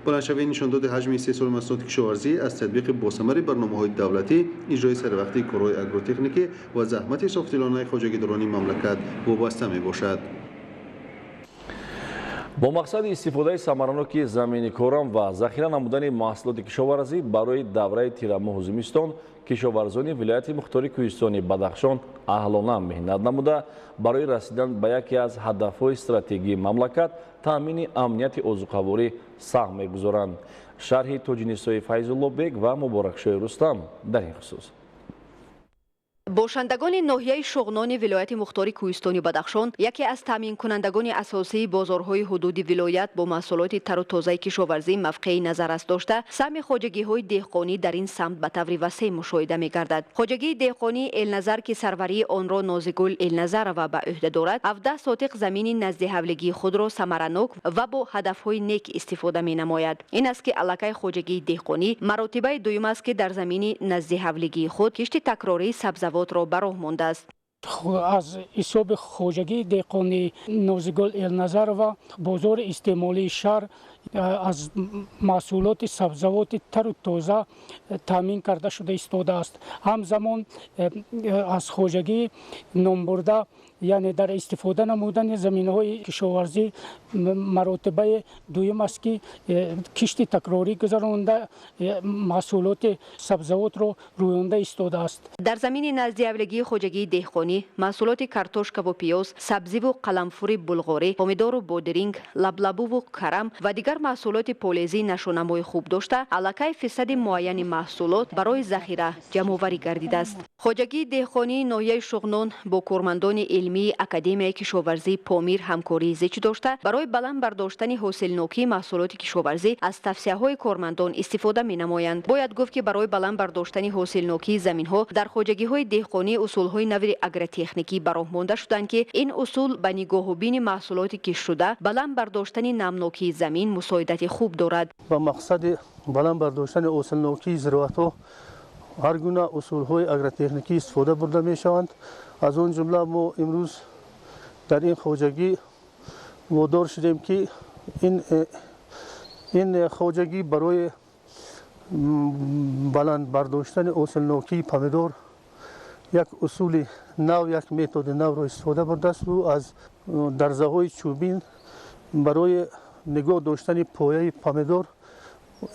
Баландшавии нишондоди ҳаҷми истеҳсоли маҳсулоти кишоварзӣ аз татбиқи босамари барномаҳои давлатӣ, иҷрои саривақтии корҳои агротехникӣ ва заҳмати софдилонаи хоҷагидорони мамлакат вобаста мебошад. Бо мақсади истифодаи самараноки замини корам ва захира намудани маҳсулоти кишоварзӣ барои давраи тирамоҳу зимистон, кишоварзони вилояти мухтори кӯҳистони Бадахшон аҳлона меҳнат намуда, барои расидан ба яке аз ҳадафҳои стратегии мамлакат таъмини амнияти озуқаворӣ саҳм мегузоранд. Шарҳи Тоҷинисои Файзуллобек ва Муборакшои Рустам дар ин хусус. Бошандагони ноҳияи Шуғнони вилояти мухтори кӯҳистони Бадахшон яке аз таъминкунандагони асосии бозорҳои ҳудуди вилоят бо маҳсулоти тару тозаи кишоварзӣ мавқеи назаррас дошта, саҳми хоҷагиҳои деҳқонӣ дар ин самт ба таври васеъ мушоҳида мегардад. Хоҷагии деҳқонии Элназар, ки сарварии онро Нозигул Элназарова ба ӯҳда дорад, 17 сотиқ замини наздиҳавлигии худро самаранок ва бо ҳадафҳои нек истифода менамояд. Ин аст ки аллакай хоҷагии деҳқонӣ маротибаи дуюм аст, ки дар замини наздиҳавлигии худ кишти такрории сабзавот ро ба роҳ мондааст. Аз ҳисоби хоҷагии деҳқонии Нозигул Элназарова бозори истеъмолии шаҳр аз маҳсулоти сабзавоти тару тоза таъмин карда шуда истодааст. Ҳамзамон аз хоҷагии номбурда, яъне дар истифода намудани заминҳои кишоварзӣ маротибаи дуюм аст, ки кишти такрорӣ гузаронда маҳсулоти сабзавотро рӯёнда истодааст. Дар замини наздиҳавлигии хоҷагии деҳқонӣ маҳсулоти картошкаву пиёз, сабзиву қаламфури булғорӣ, помидору бодиринг, лаблабуву карам ва дигар маҳсулоти полезӣ нашонамои хуб дошта, аллакай фисади муайяни маҳсулот барои захира ҷамъоварӣ гардидааст. Хоҷагии деҳқонии ноҳияи Шуғнон бо кормандони илмии Академияи кишоварзии Помир ҳамкории зич дошта, барои баланд бардоштани ҳосилнокии маҳсулоти кишоварзӣ аз тавсияҳои кормандон истифода менамоянд. Бояд гуфт, ки барои баланд бардоштани ҳосилнокии заминҳо дар хоҷагиҳои деҳқонӣ усулҳои нави агротехникӣ ба роҳ монда шуданд, ки ин усул ба нигоҳубини маҳсулоти киштшуда, баланд бардоштани намнокии замин мусоидати хуб дорад. Ба мақсади баланд бардоштани ҳосилнокии зироатҳо ҳар гуна усулҳои агротехникӣ истифода бурда мешаванд. Аз он ҷумла мо имрӯз дар ин хоҷагӣ водор шудем, ки ин хоҷагӣ барои баланд бардоштани ҳосилнокии помидор як усули нав, як методи навро истифода бурдааст. Ӯ аз дарзаҳои чӯбин барои нигоҳ доштани пояи помидор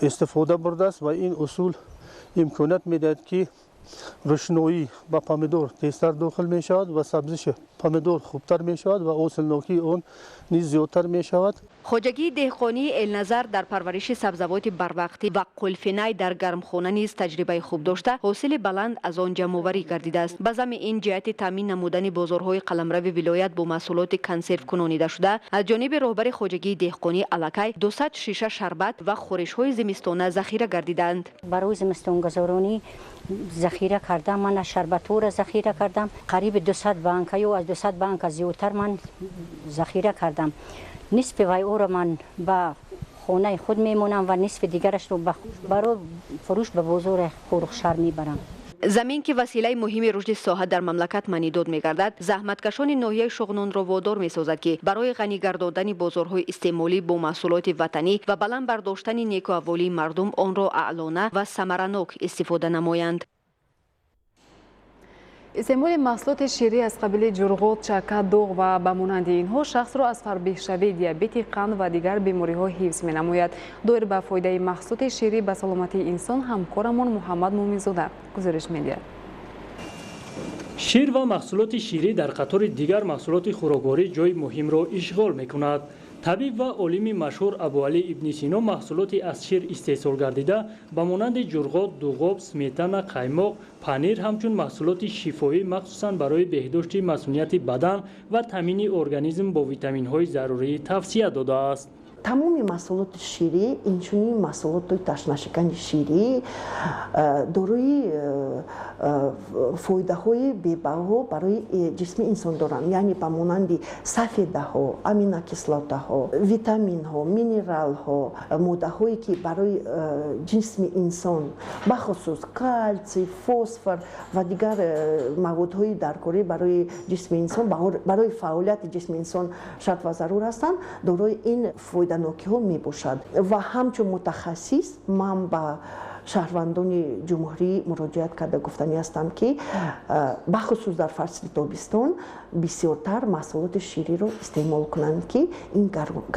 истифода бурдааст ва ин усул имконият медиҳад, ки рӯшноӣ ба помидор тезтар дохил мешавад ва сабзиши помидор хубтар мешавад ва ҳосилнокии он низ зиёдтар мешавад. Хоҷагии деҳқонии Элназар дар парвариши сабзавоти барвақтӣ ва қулфинай дар гармхона низ таҷрибаи хуб дошта, ҳосили баланд аз он ҷамъоварӣ гардидааст. Ба замми ин ҷиҳати таъмин намудани бозорҳои қаламрави вилоят бо маҳсулоти консервкунонидашуда аз ҷониби роҳбари хоҷагии деҳқонӣ аллакай 200 шиша шарбат ва хӯришҳои зимистона захира гардидаанд. Барои зимистонгузаронӣ захира кардам, ман шарбатҳоро захира кардам, қариби 200 банка ё аз 200 банка зиёдтар ман захира кардам. Нисфи вай ӯро ман ба хонаи худ мемонам ва нисфи дигарашро барои фурӯш ба бозори Хоруғшаҳр мебарам. Замин ки василаи муҳими рушди соҳа дар мамлакат маънидод мегардад, заҳматкашони ноҳияи Шуғнонро водор месозад, ки барои ғанӣ гардондани бозорҳои истеъмолӣ бо маҳсулоти ватанӣ ва баланд бардоштани некуаҳволии мардум онро аълона ва самаранок истифода намоянд. Истеъмоли маҳсулоти ширӣ аз қабили ҷурғот, чака, дуғ ва ба монанди инҳо шахсро аз фарбеҳшавӣ, диабети қанд ва дигар бемориҳо ҳифз менамояд. Доир ба фоидаи маҳсулоти ширӣ ба саломатии инсон ҳамкорамон Муҳаммад Муминзода гузориш медиҳад. Шир ва маҳсулоти ширӣ дар қатори дигар маҳсулоти хӯрокворӣ ҷои муҳимро ишғол мекунад. Табиб ва олими машҳур Абуалӣ ибни Сино маҳсулоти аз шир истеҳсол гардида ба монанди ҷурғот, дуғоб, сметана, қаймоқ, панир ҳамчун маҳсулоти шифоӣ махсусан барои беҳдошти масунияти бадан ва таъмини организм бо витаминҳои зарурӣ тавсия додааст. Тамоми маҳсулоти ширӣ, инчунин маҳсулоти ташнашикани ширӣ дорои фоидаҳои бебаҳо барои ҷисми инсон доранд, яъне ба монанди сафедаҳо, аминокислотаҳо, витаминҳо, минералҳо, моддаҳое ки барои ҷисми инсон бахусус калсий, фосфор ва дигар маводҳои даркорӣ барои ҷисми инсон, барои фаъолияти ҷисми инсон шарт ва зарур ҳастанд, дорои ин фоиданокиҳо мебошад. Ва ҳамчун мутахассис ман ба шаҳрвандони ҷумҳурӣ муроҷиат карда гуфтанӣ ҳастам, ки бахусус дар фасли тобистон бисёртар маҳсулоти шириро истеъмол кунанд, ки ин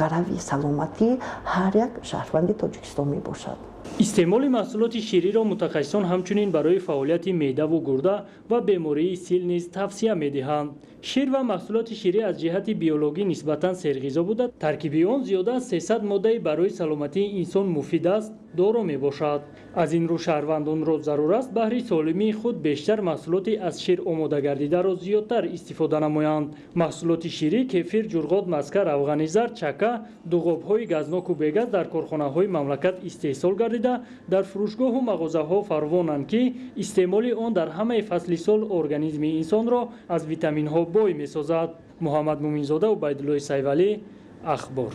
гарави саломатии ҳар як шаҳрванди Тоҷикистон мебошад. Истеъмоли маҳсулоти шириро мутахассисон ҳамчунин барои фаъолияти меъдаву гурда ва бемории сил низ тавсия медиҳанд. Шир ва маҳсулоти ширӣ аз ҷиҳати биологӣ нисбатан серғизо буда, таркиби он зиёда аз 300 моддаи барои саломатии инсон муфид аст доро мебошад. Аз ин рӯ шаҳрвандонро зарур аст баҳри солимии худ бештар маҳсулоти аз шир омода гардидаро зиёдтар истифода намоянд. Маҳсулоти ширӣ, кефир, ҷурғот, маска, равғани зард, чака, дуғобҳои газноку бегаз дар корхонаҳои мамлакат истеҳсол гардида дар фурӯшгоҳу мағозаҳо фарвонанд, ки истеъмоли он дар ҳамаи фасли сол организми инсонро аз витаминҳо бой месозад. Муҳаммад Муминзода, Убайдуллои Сайвалӣ, Ахбор.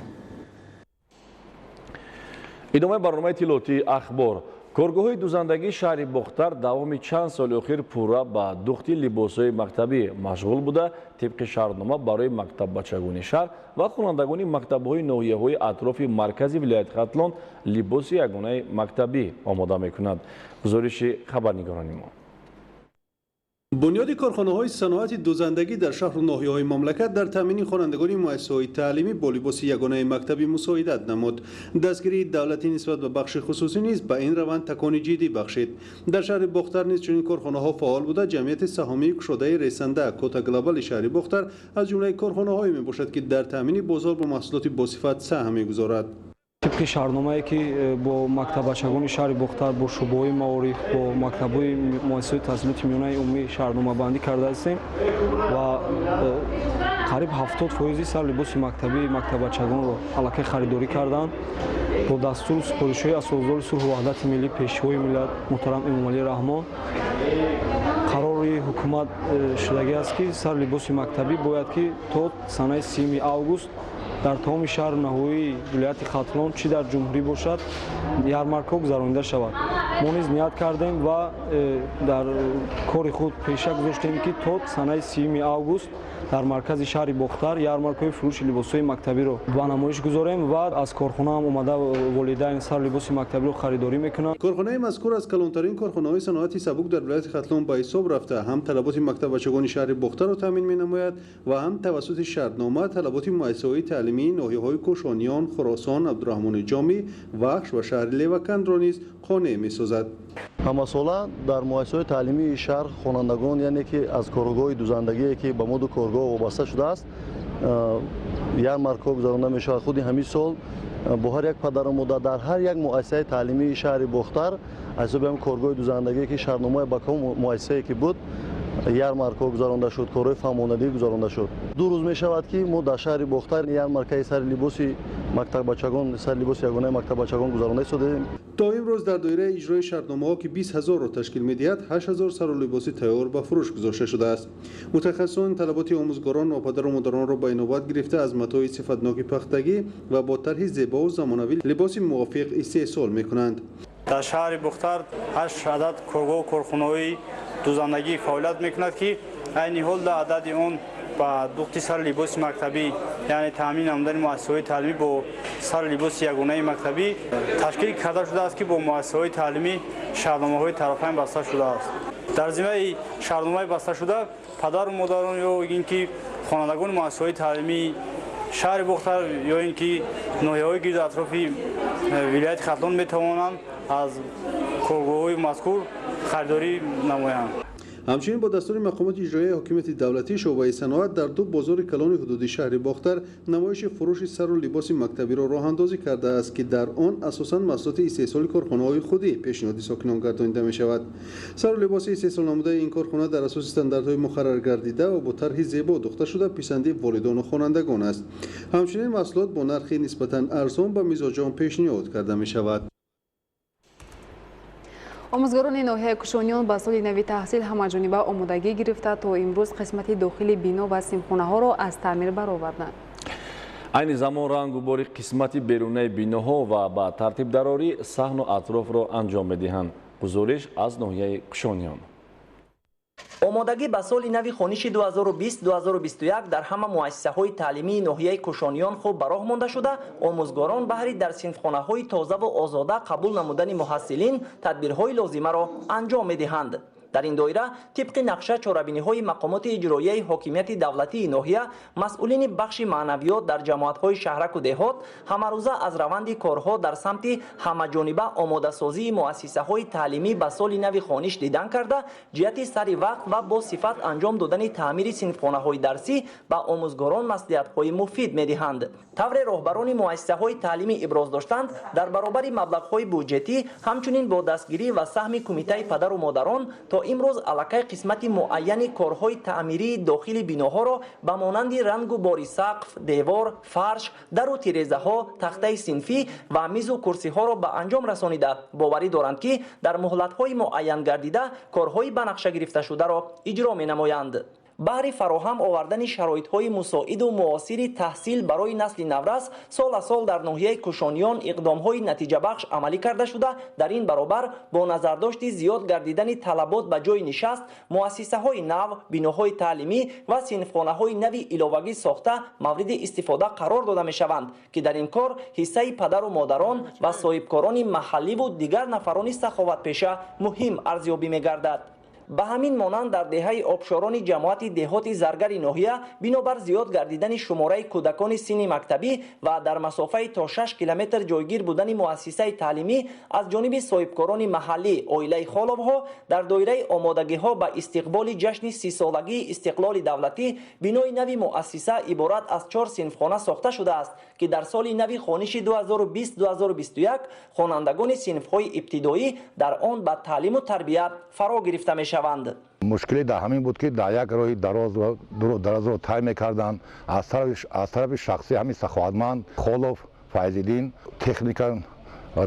Идомаи барномаи тиллоти Ахбор. Коргоҳҳои дузандагии шаҳри Бохтар давоми чанд соли охир пурра ба духти либосҳои мактабӣ машғул буда, тибқи шартнома барои мактаббачагони шаҳр ва хонандагони мактабҳои ноҳияҳои атрофи маркази вилояти Хатлон либоси ягонаи мактабӣ омода мекунад. Гузориши хабарнигорони мо. Бунёди корхонаҳои саноати дузандагӣ дар шаҳру ноҳияҳои мамлакат дар таъмини хонандагони муассисаҳои таълимӣ бо либоси ягонаи мактабӣ мусоидат намуд. Дастгирии давлатӣ нисбат ба бахши хусусӣ низ ба ин раванд такони ҷиддӣ бахшид. Дар шаҳри Бохтар низ чунин корхонаҳо фаъол буда, ҷамъияти саҳомии кушодаи ресанда Кота Глобали шаҳри Бохтар аз ҷумлаи корхонаҳое мебошад, ки дар таъмини бозор бо маҳсулоти босифат саҳм мегузорад. Тибқи шартномае ки бо мактаббачагони шаҳри Бохтар, бо шӯъбаҳои маориф, бо мактабҳои муассисаҳои таҳсилоти миёнаи умумӣ шартномабандӣ карда ҳастем ва қариб 70% сар либоси мактабии мактаббачагонро аллакай харидорӣ карданд. Бо дастуру супоришҳои Асосгузори сулҳу ваҳдати миллӣ, Пешвои миллат муҳтарам Эмомалӣ Раҳмон қарори ҳукумат шудагӣ аст, ки сар либоси мактабӣ бояд ки то санаи 30 август дар тамоми шаҳру ноҳияи вилояти Хатлон, чӣ дар ҷумҳурӣ бошад, ярмаркаҳо гузаронида шавад. Мо низ ният кардем ва дар кори худ пеша гузоштем, ки то санаи 30 август дар маркази шаҳри Бохтар ярмаркаҳои фурӯши либосҳои мактабиро ба намоиш гузорем ва аз корхонаам омада волидайн сар либоси мактабиро харидорӣ мекунанд. Корхонаи мазкур аз калонтарин корхонаҳои саноати сабук дар вилояти Хатлон ба ҳисоб рафта, ҳам талаботи мактаббачагони шаҳри Бохтарро таъмин менамояд ва ҳам тавассути шартнома талаботи муассисаҳои таълимии ноҳияҳои Кӯшониён, Хуросон, Абдураҳмони Ҷомӣ, Вахш ва шаҳри Левакандро низ қонеъ месозад. Ҳамасола дар муассисаҳои таълимии шаҳр хонандагон, яъне ки аз коргоҳи дузандагие, ки ба моду коргоҳ вобаста шудааст, Ярмаркаҳо гузаронда мешавад. Худи ҳамин сол бо ҳар як падару модар дар ҳар як муассисаи таълимии шаҳри Бохтар аз ҳисоби ҳамин коргоҳи дузандагие, ки шартномаи ба кадом муассисае ки буд, ярмаркаҳо гузаронда шуд, корҳои фаҳмонадӣ гузаронда шуд. 2 рӯз мешавад, ки мо дар шаҳри Бохтар ярмаркаи сари либоси мактаббачагон, сари либоси ягонаи мактаббачагон гузаронда истодаем. То имрӯз дар доираи иҷрои шартномаҳо, ки 20 000-ро ташкил медиҳад, 8000 сару либоси тайёр ба фурӯш гузошта шудааст. Мутахассисон талаботи омӯзгорон ва падару модаронро ба инобат гирифта, аз матои сифатноки пахтагӣ ва бо тарҳи зебову замонавӣ либоси мувофиқ истеҳсол мекунанд. Дар шаҳри Бухтар ҳашт адад коргоҳу корхонаҳои дузандагӣ фаъолият мекунад, ки айни ҳол 10 адади он ба духти сари либоси мактабӣ, яъне таъмин намудани муассисаҳои таълимӣ бо сари либоси ягонаи мактабӣ ташкил карда шудааст, ки бо муассисаҳои таълимӣ шартномаҳои тарафайн баста шудааст. Дар зиммаи шартномаи басташуда падару модарон ё ин ки хонандагони муассисаҳои таълимии шаҳри Бохтар ё ин ки ноҳияҳои гирду атрофи вилояти Хатлон метавонанд аз коргоҳҳои мазкур харидорӣ намоянд. Ҳамчунин бо дастури мақомоти иҷроияи ҳокимияти давлатӣ, шӯъбаи саноат дар ду бозори калони ҳудуди шаҳри Бохтар намоиши фурӯши сару либоси мактабиро роҳандозӣ кардааст, ки дар он асосан маҳсулоти истеҳсоли корхонаҳои худӣ пешниҳоди сокинон гардонида мешавад. Сару либоси истеҳсолнамудаи ин корхона дар асоси стандартҳои муқаррар гардида ва бо тарҳи зебо духта шуда, писанди волидону хонандагон аст. Ҳамчунин маҳсулот бо нархи нисбатан арзон ба мизоҷон пешниҳод карда мешавад. Омӯзгорони ноҳияи Кушониён ба соли нави таҳсил ҳамаҷониба омодагӣ гирифта, то имрӯз қисмати дохили бино ва синфхонаҳоро аз таъмир бароварданд. Айни замон рангу бори қисмати берунаи биноҳо ва ба тартиб дарорӣ саҳну атрофро анҷом медиҳанд. Гузориш аз ноҳияи Кушониён. Омодагӣ ба соли нави хониши 2020-2021 дар ҳама муассисаҳои таълимии ноҳияи Кушониён хуб ба роҳ монда шуда, омӯзгорон баҳри дар синфхонаҳои тозаву озода қабул намудани муҳассилин тадбирҳои лозимаро анҷом медиҳанд. Дар ин доира, тибқи нақша, чорабиниҳои мақомоти иҷроияи ҳокимияти давлатии ноҳия, масъулини бахши маънавиёт дар ҷамоатҳои шаҳраку деҳот ҳамарӯза аз раванди корҳо дар самти ҳамаҷониба омодасозии муассисаҳои таълимӣ ба соли нави хониш дидан карда, ҷиҳати сари вақт ва бо сифат анҷом додани таъмири синфхонаҳои дарсӣ ба омӯзгорон маслиҳатҳои муфид медиҳанд. Тавре роҳбарони муассисаҳои таълимӣ иброз доштанд, дар баробари маблағҳои буҷетӣ, ҳамчунин бо дастгирӣ ва саҳми кумитаи падару модарон то имрӯз аллакай қисмати муайяни корҳои таъмирии дохили биноҳоро ба монанди рангу бори сақф, девор, фарш, дару тирезаҳо, тахтаи синфӣ ва мизу курсиҳоро ба анҷом расонида, боварӣ доранд, ки дар муҳлатҳои муайян гардида корҳои ба нақша гирифташударо иҷро менамоянд. Баҳри фароҳам овардани шароитҳои мусоиду муосири таҳсил барои насли наврас сол аз сол дар ноҳияи Кушониён иқдомҳои натиҷабахш амалӣ карда шуда, дар ин баробар бо назардошти зиёд гардидани талабот ба ҷойи нишаст, муассисаҳои нав, биноҳои таълимӣ ва синфхонаҳои нави иловагӣ сохта, мавриди истифода қарор дода мешаванд, ки дар ин кор ҳиссаи падару модарон ва соҳибкорони маҳалливу дигар нафарони саховатпеша муҳим арзёбӣ мегардад. Ба ҳамин монанд, дар деҳаи Обшорони ҷамоати деҳоти Заргари ноҳия бинобар зиёд гардидани шумораи кӯдакони синни мактабӣ ва дар масофаи то 6 километр ҷойгир будани муассисаи таълимӣ, аз ҷониби соҳибкорони маҳаллӣ, оилаи Холовҳо, дар доираи омодагиҳо ба истиқболи ҷашни 30-солагии истиқлоли давлатӣ бинои нави муассиса иборат аз чор синфхона сохта шудааст, ки дар соли нави хониши 2020-2021 хонандагони синфҳои ибтидоӣ дар он ба таълиму тарбия фаро гирифта мешаванд. Мушкилӣ дар ҳамин буд, ки дар як роҳи дарозро тай мекарданд. Аз тарафи шахсӣ ҳамин саховатманд Холов Файзиддин техника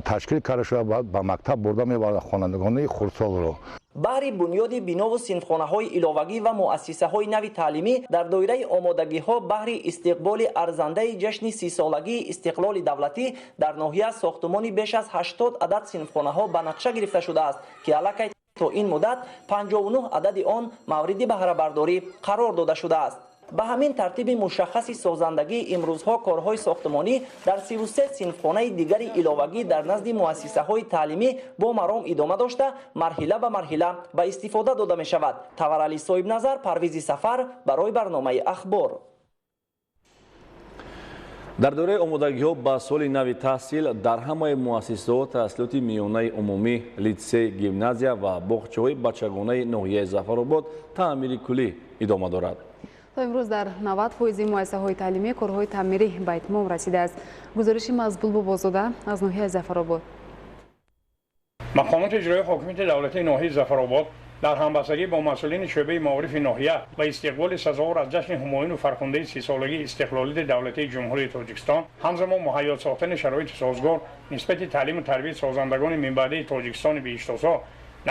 ташкил карда шуда, ба мактаб бурда мебарад хонандагони хурдсолро. Баҳри бунёди бинову синфхонаҳои иловагӣ ва муассисаҳои нави таълимӣ дар доираи омодагиҳо баҳри истиқболи арзандаи ҷашни 30-солагии истиқлоли давлатӣ дар ноҳия сохтумони беш аз 80 адад синфхонаҳо ба нақша гирифта шудааст, ки аллакай то ин муддат 59 адади он мавриди баҳрабардорӣ қарор дода шудааст. Ба ҳамин тартиби мушаххаси созандагӣ имрӯзҳо корҳои сохтмонӣ дар 33 синфхонаи дигари иловагӣ дар назди муассисаҳои таълимӣ бо маром идома дошта, марҳила ба марҳила ба истифода дода мешавад. Таварали Соҳибназар, Парвизи Сафар барои барномаи «Ахбор». Дар доираи омодагиҳо ба соли нави таҳсил дар ҳамаи муассисаҳо таҳсилоти миёнаи умумӣ, литсей, гимназия ва боғчаҳои бачагонаи ноҳияи Зафаробод таъмири куллӣ идома дорад. То имрӯз дар 90% муассисаҳои таълимӣ корҳои таъмирӣ ба итмом расидааст. Гузориши Мазбул Бобозода аз ноҳияи Зафаробод. Мақомоти иҷроии ҳокимияти давлатии ноҳияи Зафаробод дар ҳамбастагӣ бо масъулини шӯъбаи маорифи ноҳия ба истиқболи сазовор аз ҷашни ҳумоюну фархундаи 30-солагии истиқлолияти давлатии Ҷумҳурии Тоҷикистон, ҳамзамон муҳайё сохтани шароити созгор нисбати таълиму тарбияти созандагони минбаъдаи Тоҷикистони биҳиштосо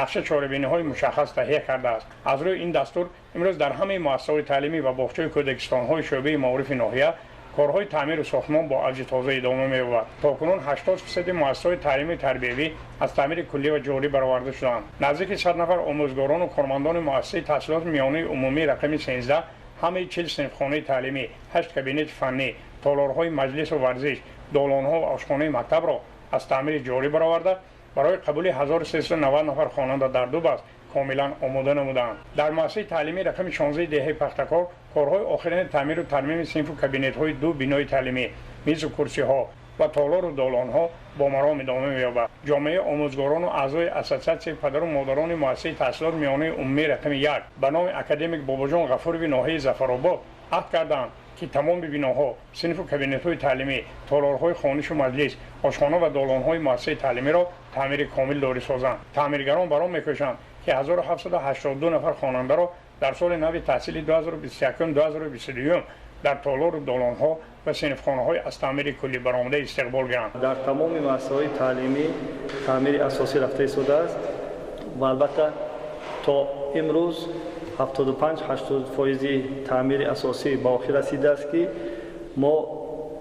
нақша чорабиниҳои мушаххас таҳия кардааст. Аз рӯи ин дастур имрӯз дар ҳамаи муассисаҳои таълимӣ ва боғчаи кӯдакистонҳои шӯъбаи маорифи ноҳия корҳои таъмиру сохтмон бо авҷи тоза идома меёбад. То кунун 80% муассисаҳои таълимию тарбиявӣ аз таъмири куллӣ ва ҷорӣ бароварда шудаанд. Наздики 100 нафар омӯзгорону кормандони муассисаи таҳсилоти миёнаи умумии рақами 13 ҳамаи 40 синфхонаи таълимӣ, 8 кабинети фаннӣ, толорҳои маҷлису варзиш, долонҳо ва ошхонаи мактабро аз таъмири ҷорӣ бароварда, барои қабули 1390 нафар хонанда дар ду баст комилан омода намуданд. Дар муассисаи таълимии рақами 16 деҳаи Пахтакор корҳои охирини таъмиру тармими синфу кабинетҳои ду бинои таълимӣ, мизу курсиҳо ва толору долонҳо бо маром идома меёбад. Ҷомеаи омӯзгорону аъзои ассотсиатсияи падару модарони муассисаи таҳсилоти миёнаи умумии рақами 1 ба номи академик Бобоҷон Ғафурови ноҳияи Зафаробод аҳд карданд, ки тамоми биноҳо, синфу кабинетҳои таълимӣ, толорҳои хонишу маҷлис, ошхона ва долонҳои муассисаи таълимиро таъмири комил дорӣ созанд. Таъмиргарон бар он мекӯшанд, ки 1782 нафар хонандаро дар соли нави таҳсили 2021-2022 дар толору долонҳо ва синфхонаҳои аз таъмири куллӣ баромада истиқбол гиранд. Дар тамоми муассисаҳои таълимӣ таъмири асосӣ рафта истодааст ва албатта то имрӯз 75-80% таъмири асосӣ ба охир расидааст, ки мо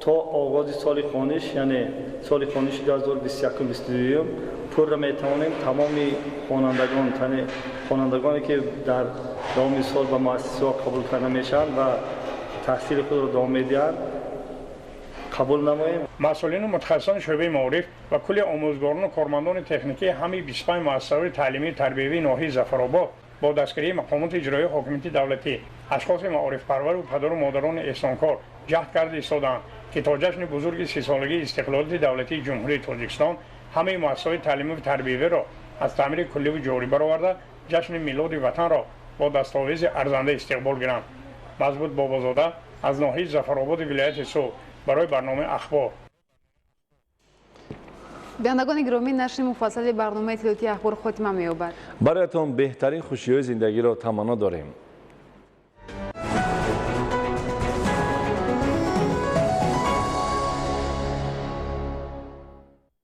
то оғози соли хониш, яъне соли хониши 2021-22 пурра метавонем тамоми хонандагон, яъне хонандагоне ки дар давоми сол ба муассисаҳо қабул карда мешаванд ва таҳсили худро давом медиҳанд, қабул намоем. Масъулину мутахассисони шӯъбаи маориф ва кулли омӯзгорону кормандони техникии ҳамаи 25 муассисаҳои таълимию тарбиявии ноҳияи Зафаробод бо дастгирии мақомоти иҷроии ҳокимияти давлатӣ, ашхоси маорифпарвару падару модарони эҳсонкор ҷаҳд карда истодаанд, ки то ҷашни бузурги 30-солагии истиқлолияти давлатии Ҷумҳурии Тоҷикистон ҳамаи муассисаҳои таълимию тарбиявиро аз таъмири кулливу ҷорӣ бароварда, ҷашни милоди ватанро бо дастовези арзанда истиқбол гиранд. Мазбут Бобозода аз ноҳияи Зафарободи вилояти Суғд барои барномаи Ахбор. Бинандагони гиромӣ, нашри муфассали барномаи иттилоотии Ахбор хотима меёбад. Бароятон беҳтарин хушиҳои зиндагиро таманно дорем.